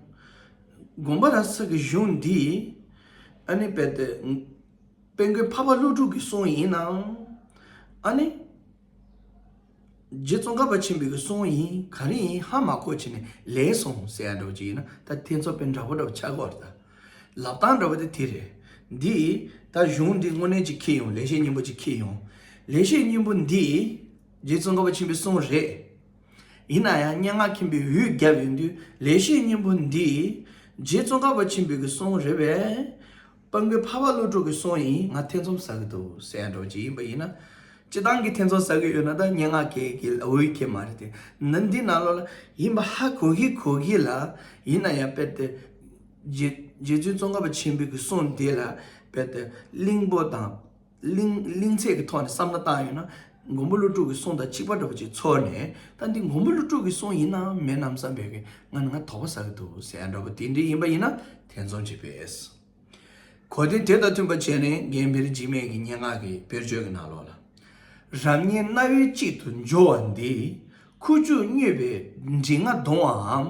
དགོངས་པ་རབ་གསལ་གྱི་གཞུང་འདི། ཨ་ནི་དཔེ་དེ། དཔལ་མགོན་འཕགས་པ་ཀླུ་སྒྲུབ་ཀྱི་གསུང་ཡིན་ནམ། ཨ་ནི། རྗེ་ཙོང་ཁ་པ་ཆེན་པོའི་གི་གསུང་ཡིན། ག་རེ་ཡིན་ཧ་མ་གོ་བྱས་ནས་ལས་སོང་ཟེར་ཡ་འདྲ་བོ་ཅིག་ཡིན་ན། ད་ཐེ་ཚོམ་དཔེ་འདྲ་པོ་འདྲ་བོ་ཆགས་ཀྱི་ཡོད་རེད། ད་ལབ་སྟངས་འདྲ་བོ་དེ་དེ་རེད། འདི་ད་གཞུང་འདི་དངོས་གནས་ཅིག་འཁྱེར་ཡོང་། ལེགས་བཤད་སྙིང་པོ་ཅིག་འཁྱེར་ཡོང་། ལེགས་བཤད་སྙིང་པོ་འདི་རྗེ་ཙོང་ཁ་པ་ཆེན་པོའི་གསུང་རེད། ཡིན་ན་ཡང་སྙན་ངག་མཁན་པོས་འོས་བརྒྱབ་ཡོང་དུས། ལེགས་བཤད་སྙིང་པོ་འདི་རྗེ་ཙོང་ཁ་པ་ཆེན་པོའི་གི་གསུང་རེད་པས། དཔལ་མགོན་འཕགས་པ་ཀླུ་སྒྲུབ་ཀྱི་གསུང་ཡིན། ང་ཐེ་ཚོམ་ཟ་གི་འདུག་ཟེར་ཡ་འདྲ་བོ་ཅིག་ཡིན་པ་ཡིན་ན། སྤྱིར་བཏང་གི་ཐེ་ཚོམ་ཟ་གི་ཡོད་ན། ད་སྙན་ངག་གི་གི་འོས་ཁེ་མ་རེད་དེ། ན་འདི་ནང་ལོགས་ལ་ཡིན་པ་ཧ་གོ་གི་གོ་གི་ལ། ཡིན་ན་ཡང་དཔེ་དེ། རྗེ་རྗེ་བཙུན་ཙོང་ཁ་པ་ཆེན་པོའི་གི་གསུང་འདི་ལ་དཔེ་དེ་གླེང་པོ་དང་། གླེང་གླེང་ཚད་ཀྱི་ཐོག་ནས་བསམ་བློ་བཏང་ཡོད་ན། མགོན་པོ་ཀླུ་སྒྲུབ་ཀྱི་གསུང་དང་གཅིག་པ་འདྲ་པོ་ཅིག་ཚོར་ནས། ད་འདི་མགོན་པོ་ཀླུ་སྒྲུབ་ཀྱི་གསུང་ཡིན་ནམ་མིན་ནམ་བསམ་པའི་གི་ང་ནི་ང་དོགས་པ་ཟ་གི་འདུག་ཟེར་ཡ་འདྲ་པོ་དེ་འདྲ་ཡིན་པ་ཡིན་ན་ཐེ་ཚོམ་ཅིག་པས། གོ་དོན་དེ་དང་མཐུན་པ་བྱས་ནས་རྒན་བེ་རི་འཇིགས་མེད་ཀྱི་སྙན་ངག་གི་དཔེར་བརྗོད་ཀྱི་ནང་ལོགས་ལ། རབ་སྙན་རྣ་བའི་དཔྱིད་དུ་འཇོ་བ་འདི། ཁུ་བྱུག་མྱོས་པའི་མགྲིན་རྔ་གདུང་བའམ།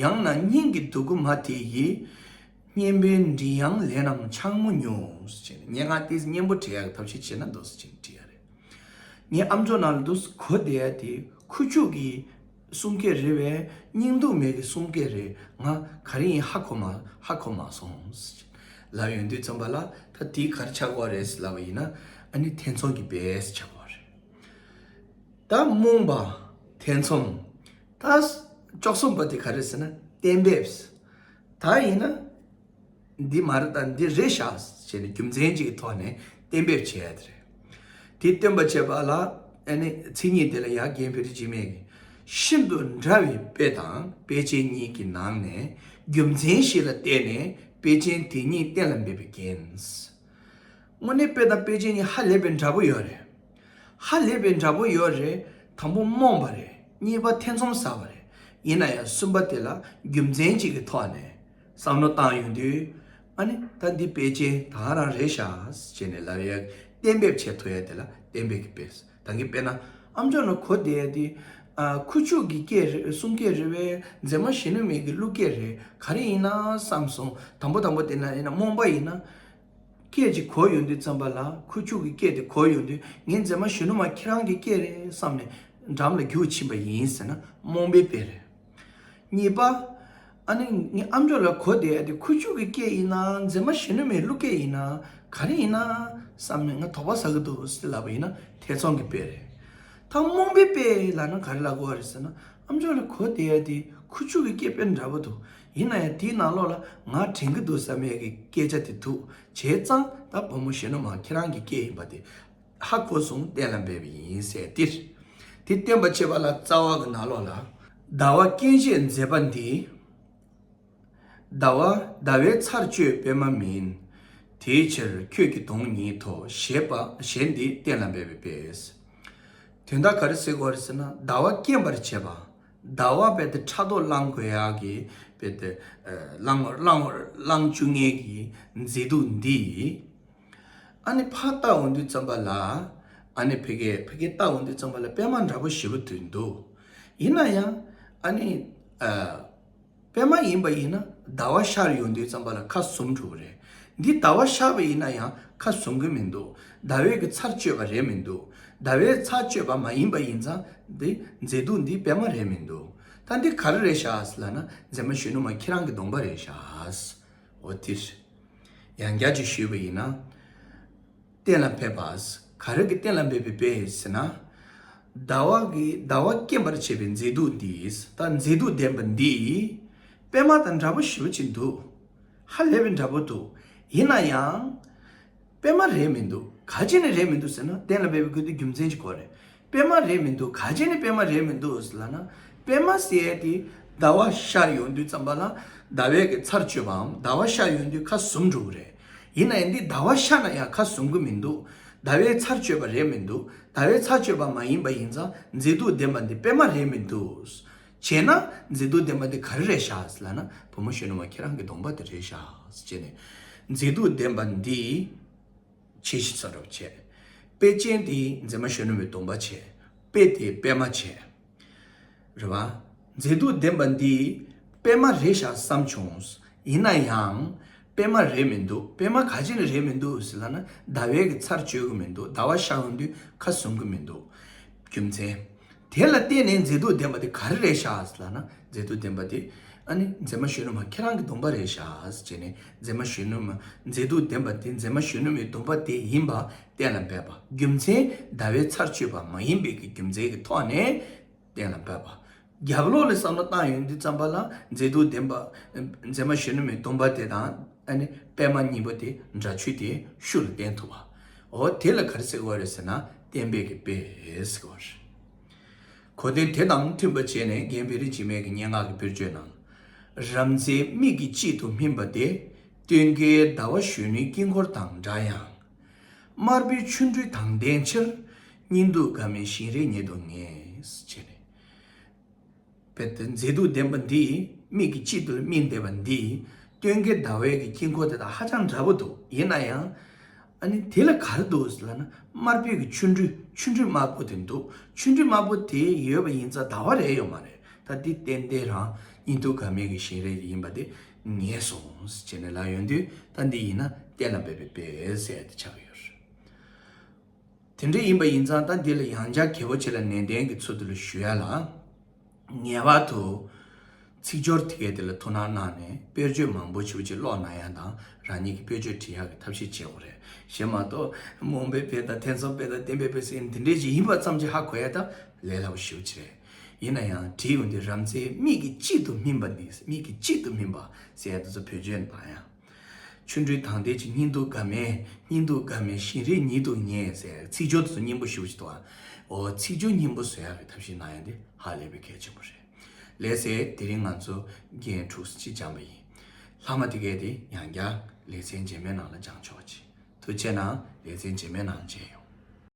ཡང་ན་སྙན་གྱི་སྡུག་གུ་མ་དེ་ཡིས། སྙན་པའི་མགྲིན་དབྱངས་ལེན་ནམ་འཕྱང་སྨུག་ཉུལ། ཟེར་ནས་སྙན་ངག་དེ་སྙན་པོ་བྲི་ཡག་ཐབས་ཤེས་བྱེད་ན་འདུག་ཟེར་བྱས་ནས་བྲིས་ཡ་རེད། ངའི་ཨམ་ཅོག་ནང་ལ་འདུག་གོ་བསྡད་ཡ་དེ་ཁུ་བྱུག་གི་གསུང་སྐད་རེད་པས། སྙིང་སྡུག་མེད་ཀྱི་གསུང་སྐད་རེད། ང་ག་རེ་ཡིན་ཧ་གོ་མ་ཧ་གོ་མ་སོང་ཟེར་ལབ་ཡོང་དུས་ཙམ་པ་ལ། ད་དེ་ག་རེ་ཆགས་ཀྱི་ཡོད་རེད་ལབ་པ་ཡིན་ན། ཨ་ནི་ཐེ་ཚོམ་གྱི་དཔེ་ཆགས་ཀྱི་ཡོད་རེད། ད་རྨོངས་པ། ཐེ་ཚོམ། ད་བཅུ་གསུམ་པ་དེ་ག་རེ་ཟེར་ན་གཏན་འབེབས། ད་ཡིན་ན་འདི་མ་རེད། ད་འདི་རེད་ཤག་ཟེར་ནས་རྒྱུ་མཚན་གཅིག་གི་ཐོག་ནས་གཏན་འབེབས་བྱེད་ཡ་དེ་རེད། དེ་སྟོན་པ་བྱེད་པ་ལ། ཨ་ནི་མཚན་ཉིད་དེ་ལ་ཡང་རྒན་བེ་རི་འཇིགས་མེད་ཀྱིས། ཤིན་ཏུ་འདྲ་བའི་དཔེ་དང་དཔེ་ཅན་གཉིས་ཀྱི་ནང་ནས། རྒྱུ་མཚན་ཞིག་ལ་བརྟེན་ནས་དཔེ་ཅན་དེ་གཉིས་གཏན་ལ་འབེབས་པའི་རྐྱེན། དངོས་གནས་དཔེ་དང་དཔེ་ཅན་གཉིས་ཧ་ལས་པའི་འདྲ་པོ་ཡོད་རེད། ཧ་ལས་པའི་འདྲ་པོ་ཡོད་རེད། དང་པོ་རྨོངས་པ་རེད། གཉིས་པ་ཐེ་ཚོམ་ཟ་བ་རེད། ཡིན་ན་ཡང་གསུམ་པ་དེ་ལ་རྒྱུ་མཚན་གཅིག་གི་ཐོག་ནས་བསམ་བློ་བཏང་ཡོང་དུས། ཨ་ནི་ད་འདི་དཔེ་ཅན་ད་ག་རང་རེད་ཤག་ཟེར་ནས་ལབ་ཡ། གཏན་འབེབས་བྱེད་ཐུབ་ཡ་དེ་ལ་གཏན་འབེབས་ཀྱི་དཔེ། ད་གིན་དཔེར་ན་ཨམ་ཅོག་ནང་གོ་བསྡད་ཡ་དེ། ཨ། ཁུ་བྱུག་གི་སྐད་རེད། གསུང་སྐད་རེད་པས། མཛེས་མ་གཞོན་ནུ་མའི་གི་གླུ་སྐད་རེད། ག་རེ་ཡིན་ན་བསམ་སོང་། དང་པོ་དང་པོ་དེ་ན་ཡིན་ན་རྨོངས་པ་ཡིན་ན། སྐད་ཅིག་གོ་ཡོང་དུས་ཙམ་པ་ལ། ཁུ་བྱུག་གི་སྐད་དེ་གོ་ཡོང་དུས། ངའི་མཛེས་མ་གཞོན་ནུ་མ་ཁྱེད་རང་གི་སྐད་རེད་བསམ་ནས་འགྲམ་ལ་རྒྱུག་ཕྱིན་པ་ཡིན་ཟེར་ན་རྨོངས་པའི་དཔེ་རེད། གཉིས་པ། ཨ་ནི་ངའི་ཨམ་ཅོག་ལ་གོ་བསྡད་ཡ་དེ་ཁུ་བྱུག་གི་སྐད་ཡིན་ན། མཛེས་མ་གཞོན་ནུ་མའི་གླུ་སྐད་ཡིན་ན། ག་རེ་ཡིན་ན་བསམ་ནས་ང་དོགས་པ་ཟ་གི་འདུག་ཟེར་ལབ་པ་ཡིན་ན་ཐེ་ཚོམ་གྱི་དཔེ་རེད། ད་རྨོངས་པའི་དཔེ་ལབ་ན་ག་རེ་ལབ་དགོས་པ་རེད་ཟེར་ན། ཨམ་ཅོག་ལ་གོ་བསྡད་ཡ་དེ་ཁུ་བྱུག་གི་སྐད་དཔེ་འདྲ་པོ་འདུག་ཡིན་ན་ཡང་དེའི་ནང་ལོགས་ལ་ང་དྲན་གྱི་འདུག་བསམ་ཡས་ཀྱི་སྐད་ཆ་དེ་འདུག་བྱས་ཙང་ད་བུ་མོ་གཞོན་ནུ་མ་ཁྱེད་རང་གི་སྐད་ཡིན་པ་དེ་ཧ་གོ་སོང་། གཏན་ལ་འབེབས་པ་ཡིན་ཟེར་ཏེ། དེ་སྟོན་པ་བྱེད་པ་ལ་རྩ་བ་གི་ནང་ལོགས་ལ། ཟླ་བ་སྐྱེ་མཆེད་མཛེས་པ་འདི། ཟླ་བ་ཟླ་བའི་ཚར་གཅོད་པད་མ་མིན། དེའི་ཕྱིར་ཁྱོད་ཀྱི་གདོང་ཉིད་དོ། ཞེས་པ་ཞེས་འདི་གཏན་ལ་འབེབས་པའི་དཔེ། དོན་དག་ག་རེ་ཟེར་དགོས་རེད་ཟེར་ན། ཟླ་བ་སྐྱེ་བར་བྱེད་པ། ཟླ་བ་དཔེ་དེ་ཕྲག་དོག་བསླང་དགོས་ཡག་གི་དཔེ་དེ། ཨ། བསླང་བསླང་བསླང་བཅུག་མཁན་གྱི་མཛེས་སྡུག་འདི། ཨ་ནི་ཕར་བལྟ་འོང་དུས་ཙམ་པ་ལ། ཨ་ནི་ཕ་གིར་ཕ་གིར་བལྟ་འོང་དུས་ཙམ་པ་ལ་པད་མ་འདྲ་པོ་ཞེ་པོ་དེ་འདུག་ཡིན་ན་ཡང་ཨ་ནི་ཨ། པད་མ་ཡིན་པ་ཡིན་ན་ཟླ་བ་ཤར་ཡོང་དུས་ཙམ་པ་ལ་ཁ་ཟུམ་འགྲོ་གི་རེད། འདི་ཟླ་བ་ཤར་བ་ཡིན་ན་ཡང་ཁ་ཟུམ་གི་མི་འདུག་ཟླ་བའི་གི་ཚར་གཅོད་པ་རེད་མི་འདུག་ཟླ་བའི་ཚར་གཅོད་པ་མ་ཡིན་པ་ཡིན་ཙང་འདི་མཛེས་སྡུག་འདི་པད་མ་རེད་མི་འདུག་ད་འདི་ག་རེ་རེད་ཤག་ཟེར་ལབ་ན་མཛེས་མ་གཞོན་ནུ་མ་ཁྱེད་རང་གི་གདོང་པ་རེད་ཤག་འོ་དེ་རེད། ཡང་བསྐྱར་ཅིག་ཞུས་པ་ཡིན་ན། གཏན་ལ་འབེབས་པ། ག་རེ་གི་གཏན་ལ་འབེབས་པའི་དཔེ་ཟེར་ན། ཟླ་བ་གི་ཟླ་བ་སྐེམ་པར་བྱེད་པའི་མཛེས་སྡུག་འདི། ད་མཛེས་སྡུག་ལྡན་པ་འདི། པད་མ་དང་འདྲ་པོ་ཞེ་པོ་ཅིག་འདུག་ཧ་ལས་པའི་འདྲ་པོ་འདུག་ཡིན་ན་ཡང་། པད་མ་རེད་མི་འདུག་ག་ཅི་ནས་རེད་མི་འདུག་ཟེར་ན་གཏན་ལ་འབེབས་པའི་ཁུལ་དུ་རྒྱུ་མཚན་ཅིག་དགོས་རེད། པད་མ་རེད་མི་འདུག་ག་ཅི་ནས་པད་མ་རེད་མི་འདུག་ཟེར་ལབ་ན། པད་མ་ཟེར་ཡས་དེ་ཟླ་བ་ཤར་ཡོང་དུས་ཙམ་པ་ལ་ཟླ་བའི་གི་ཚར་གཅོད་པའམ་ཟླ་བ་ཤར་ཡོང་དུས་ཁ་ཟུམ་འགྲོ་གི་རེད། ཡིན་ན་ཡང་འདི་ཟླ་བ་ཤར་ན་ཡང་ཁ་ཟུམ་གི་མི་འདུག་ཟླ་བའི་ཚར་གཅོད་པ་རེད་མི་འདུག་ཟླ་བའི་ཚར་གཅོད་པ་མ་ཡིན་པ་ཡིན་ཙང་མཛེས་སྡུག་ལྡན་པ་འདི་པད་མ་རེད་མི་འདུག་བྱས་ན་མཛེས་སྡུག་ལྡན་པ་འདི་ག་རེ་རེད་ཤག་ཟེར་ལབ་ན་བུ་མོ་གཞོན་ནུ་མ་ཁྱེད་རང་གི་གདོང་པ་དེ་རེད་ཤག་ཟེར་བྱས་ནས་མཛེས་སྡུག་ལྡན་པ་འདི། ཆེ་ཞིང་ཚ་རབས་བྱས། དཔེ་ཅན་དེ་མཛེས་མ་གཞོན་ནུ་མའི་གདོང་པ་བྱས། དཔེ་དེ་པད་མ་བྱས། རེད་བ། མཛེས་སྡུག་ལྡན་པ་འདི་པད་མ་རེད་ཤག་བསམ་བྱུང་། ཡིན་ན་ཡང་། པད་མ་རེད་མི་འདུག་པད་མ་ག་ཅི་ནས་རེད་མི་འདུག་ཟེར་ལབ་ན་ཟླ་བའི་གི་ཚར་གཅོད་གི་མི་འདུག་ཟླ་བ་ཤར་ཡོང་དུས་ཁ་ཟུམ་གི་མི་འདུག་རྒྱུ་མཚན། དེ་ལ་བརྟེན་ནས་མཛེས་སྡུག་ལྡན་པ་དེ་ག་རེ་རེད་ཤག་ཟེར་ལབ་ན་མཛེས་སྡུག་ལྡན་པ་དེ་ཨ་ནི་མཛེས་མ་གཞོན་ནུ་མ་ཁྱེད་རང་གི་གདོང་པ་རེད་ཤག་ཟེར་བྱས་ནས་མཛེས་མ་གཞོན་ནུ་མ་མཛེས་སྡུག་ལྡན་པ་དེ་མཛེས་མ་གཞོན་ནུ་མའི་གདོང་པ་དེ་ཡིན་པ་གཏན་ལ་འབེབས་པ། རྒྱུ་མཚན་ཟླ་བའི་ཚར་གཅོད་པ་མ་ཡིན་པའི་གི་རྒྱུ་མཚན་གྱི་ཐོག་ནས་གཏན་ལ་འབེབས་པ། རྒྱབ་ལོགས་ལ་བསམ་བློ་བཏང་ཡོང་དུས་ཙམ་པ་ལ་མཛེས་སྡུག་ལྡན་པ་མཛེས་མ་གཞོན་ནུ་མའི་གདོང་པ་དེ་དང་ཨ་ནི་པད་མ་གཉིས་པོ་དེ་འདྲ་ཆོས་དེ་ཤུགས་ལ་བསྟན་ཐུབ་པ། འོ་དེ་ལ་ག་རེ་ཟེར་དགོས་རེད་ཟེར་ན་བརྟན་པའི་གི་དཔེ་ཟེར་དགོས་རེད། གོ་དོན་དེ་དང་མཐུན་པ་བྱས་ནས་རྒན་བེ་རི་འཇིགས་མེད་ཀྱི་སྙན་ངག་གི་དཔེར་བརྗོད་ནང་། རབ་མཛེས་མིག་གི་དཔྱིད་དུ་སྨིན་པ་དེ། སྟོན་ཀའི་ཟླ་བ་གཞོན་ནུའི་དཀྱིལ་འཁོར་དང་འདྲ་ཡང་། དམར་པོའི་ཆུ་འབྲུའི་དྭངས་ལྡན་ཕྱིར། སྙིང་སྡུག་དགའ་མའི་བཞིན་རས་ཉིད་དུ་ངེས། ཞེས་ནས། དཔེ་དེ་མཛེས་སྡུག་ལྡན་པ་འདི་མིག་གི་དཔྱིད་དུ་སྨིན་བསྡད་པ་འདི་སྟོན་ཀའི་ཟླ་བའི་གི་དཀྱིལ་འཁོར་དེ་དང་ཧ་ཅང་འདྲ་པོ་འདུག་ཡིན་ན་ཡང་། ཨ་ནི་དེ་ལ་ག་རེ་འདུག་ཟེར་ལབ་ན་དམར་པོའི་གི་ཆུ་འབྲུ་ཆུ་འབྲུ་དམར་པོ་དེ་འདུག་ཆུ་འབྲུ་དམར་པོ་དེ་ཡོད་པ་ཡིན་ཙང་ཟླ་བ་རེད་ཡོད་མ་རེད། ད་འདི་ཏན་ཏན་རང་སྙིང་སྡུག་དགའ་མའི་གི་བཞིན་རས་ཡིན་པ་དེ་ངེས་སོང་ཟེར་ནས་ལབ་ཡོང་དུས་ད་འདི་ཡིན་ན་གཏན་ལ་འབེབས་པའི་དཔེ་ཟེར་ཏེ་ཆགས་ཀྱི་ཡོད་རེད། དེ་འདྲ་ཡིན་པ་ཡིན་ཙང་ད་འདི་ལ་ཡང་བསྐྱར་གལ་པོ་ཆེ་ལ་ནན་ཏན་གྱི་ཚུལ་དུ་ལ་ཞུ་ཡ་ལ། ངེས་པར་དུ། ཚིག་སྦྱོར་དེ་གའི་དེ་ལ་ཐུགས་སྣང་གནང་ནས་དཔེར་བརྗོད་མང་པོ་ཞིག་ཅིག་ཀློག་གནང་ཡ་དང་རང་ཉིད་ཀྱི་དཔེར་བརྗོད་འབྲི་ཡ་གི་ཐབས་ཤེས་བྱེད་དགོས་རེད། གཞན་མ་གཏོགས་རྨོངས་པའི་དཔེ་དང་ཐེ་ཚོམ་དཔེ་དང་བརྟན་པའི་དཔེ་ཟེར་འདི་འདྲས་ཅིག་ཡིན་པ་ཙམ་གྱིས་ཧ་གོ་ཡ་ད་ལས་སླ་པོ་ཞེ་པོ་ཅིག་རེད། ཡིན་ན་ཡང་བྲིས་ཡོང་དུས་རབ་མཛེས་མིག་གི་དཔྱིད་དུ་སྨིན་པ་འདི་མིག་གི་དཔྱིད་དུ་སྨིན་པ་ཟེར་ཡ་དེ་ཚོ་བེད་སྤྱོད་གནང་ཡ། ཆུ་འབྲུའི་དྭངས་ལྡན་གྱི་སྙིང་སྡུག་དགའ་མའི་སྙིང་སྡུག་དགའ་མའི་བཞིན་རས་ཉིད་དུ་ངེས་ཟེར་ཚིག་སྦྱོར་དེ་ཚོ་སྙན་པོ་ཞེ་པོ་ཅིག་འདུག་ཨ། འོ་ཚིག་སྦྱོར་སྙན་པོ་བཟོ་ཡག་གི་ཐབས་ཤེས་གནང་ཡ་དེ་ཧ་ལས་པའི་གལ་ཆེན་པོ་རེད། ལགས་སེ་དེ་རིང་ང་ཚོ་རྒན་དྲུག་ཅིག་སྦྱངས་པ་ཡིན། ལྷག་མ་དེ་གས་དེ་ཡང་བསྐྱར་ལེ་ཚན་རྗེས་མའི་ནང་ལ་སྦྱང་ཆོག་ཅིག་ཐུགས་རྗེ་གནང་། ལེ་ཚན་རྗེས་མའི་ནང་མཇལ་ཡོང་།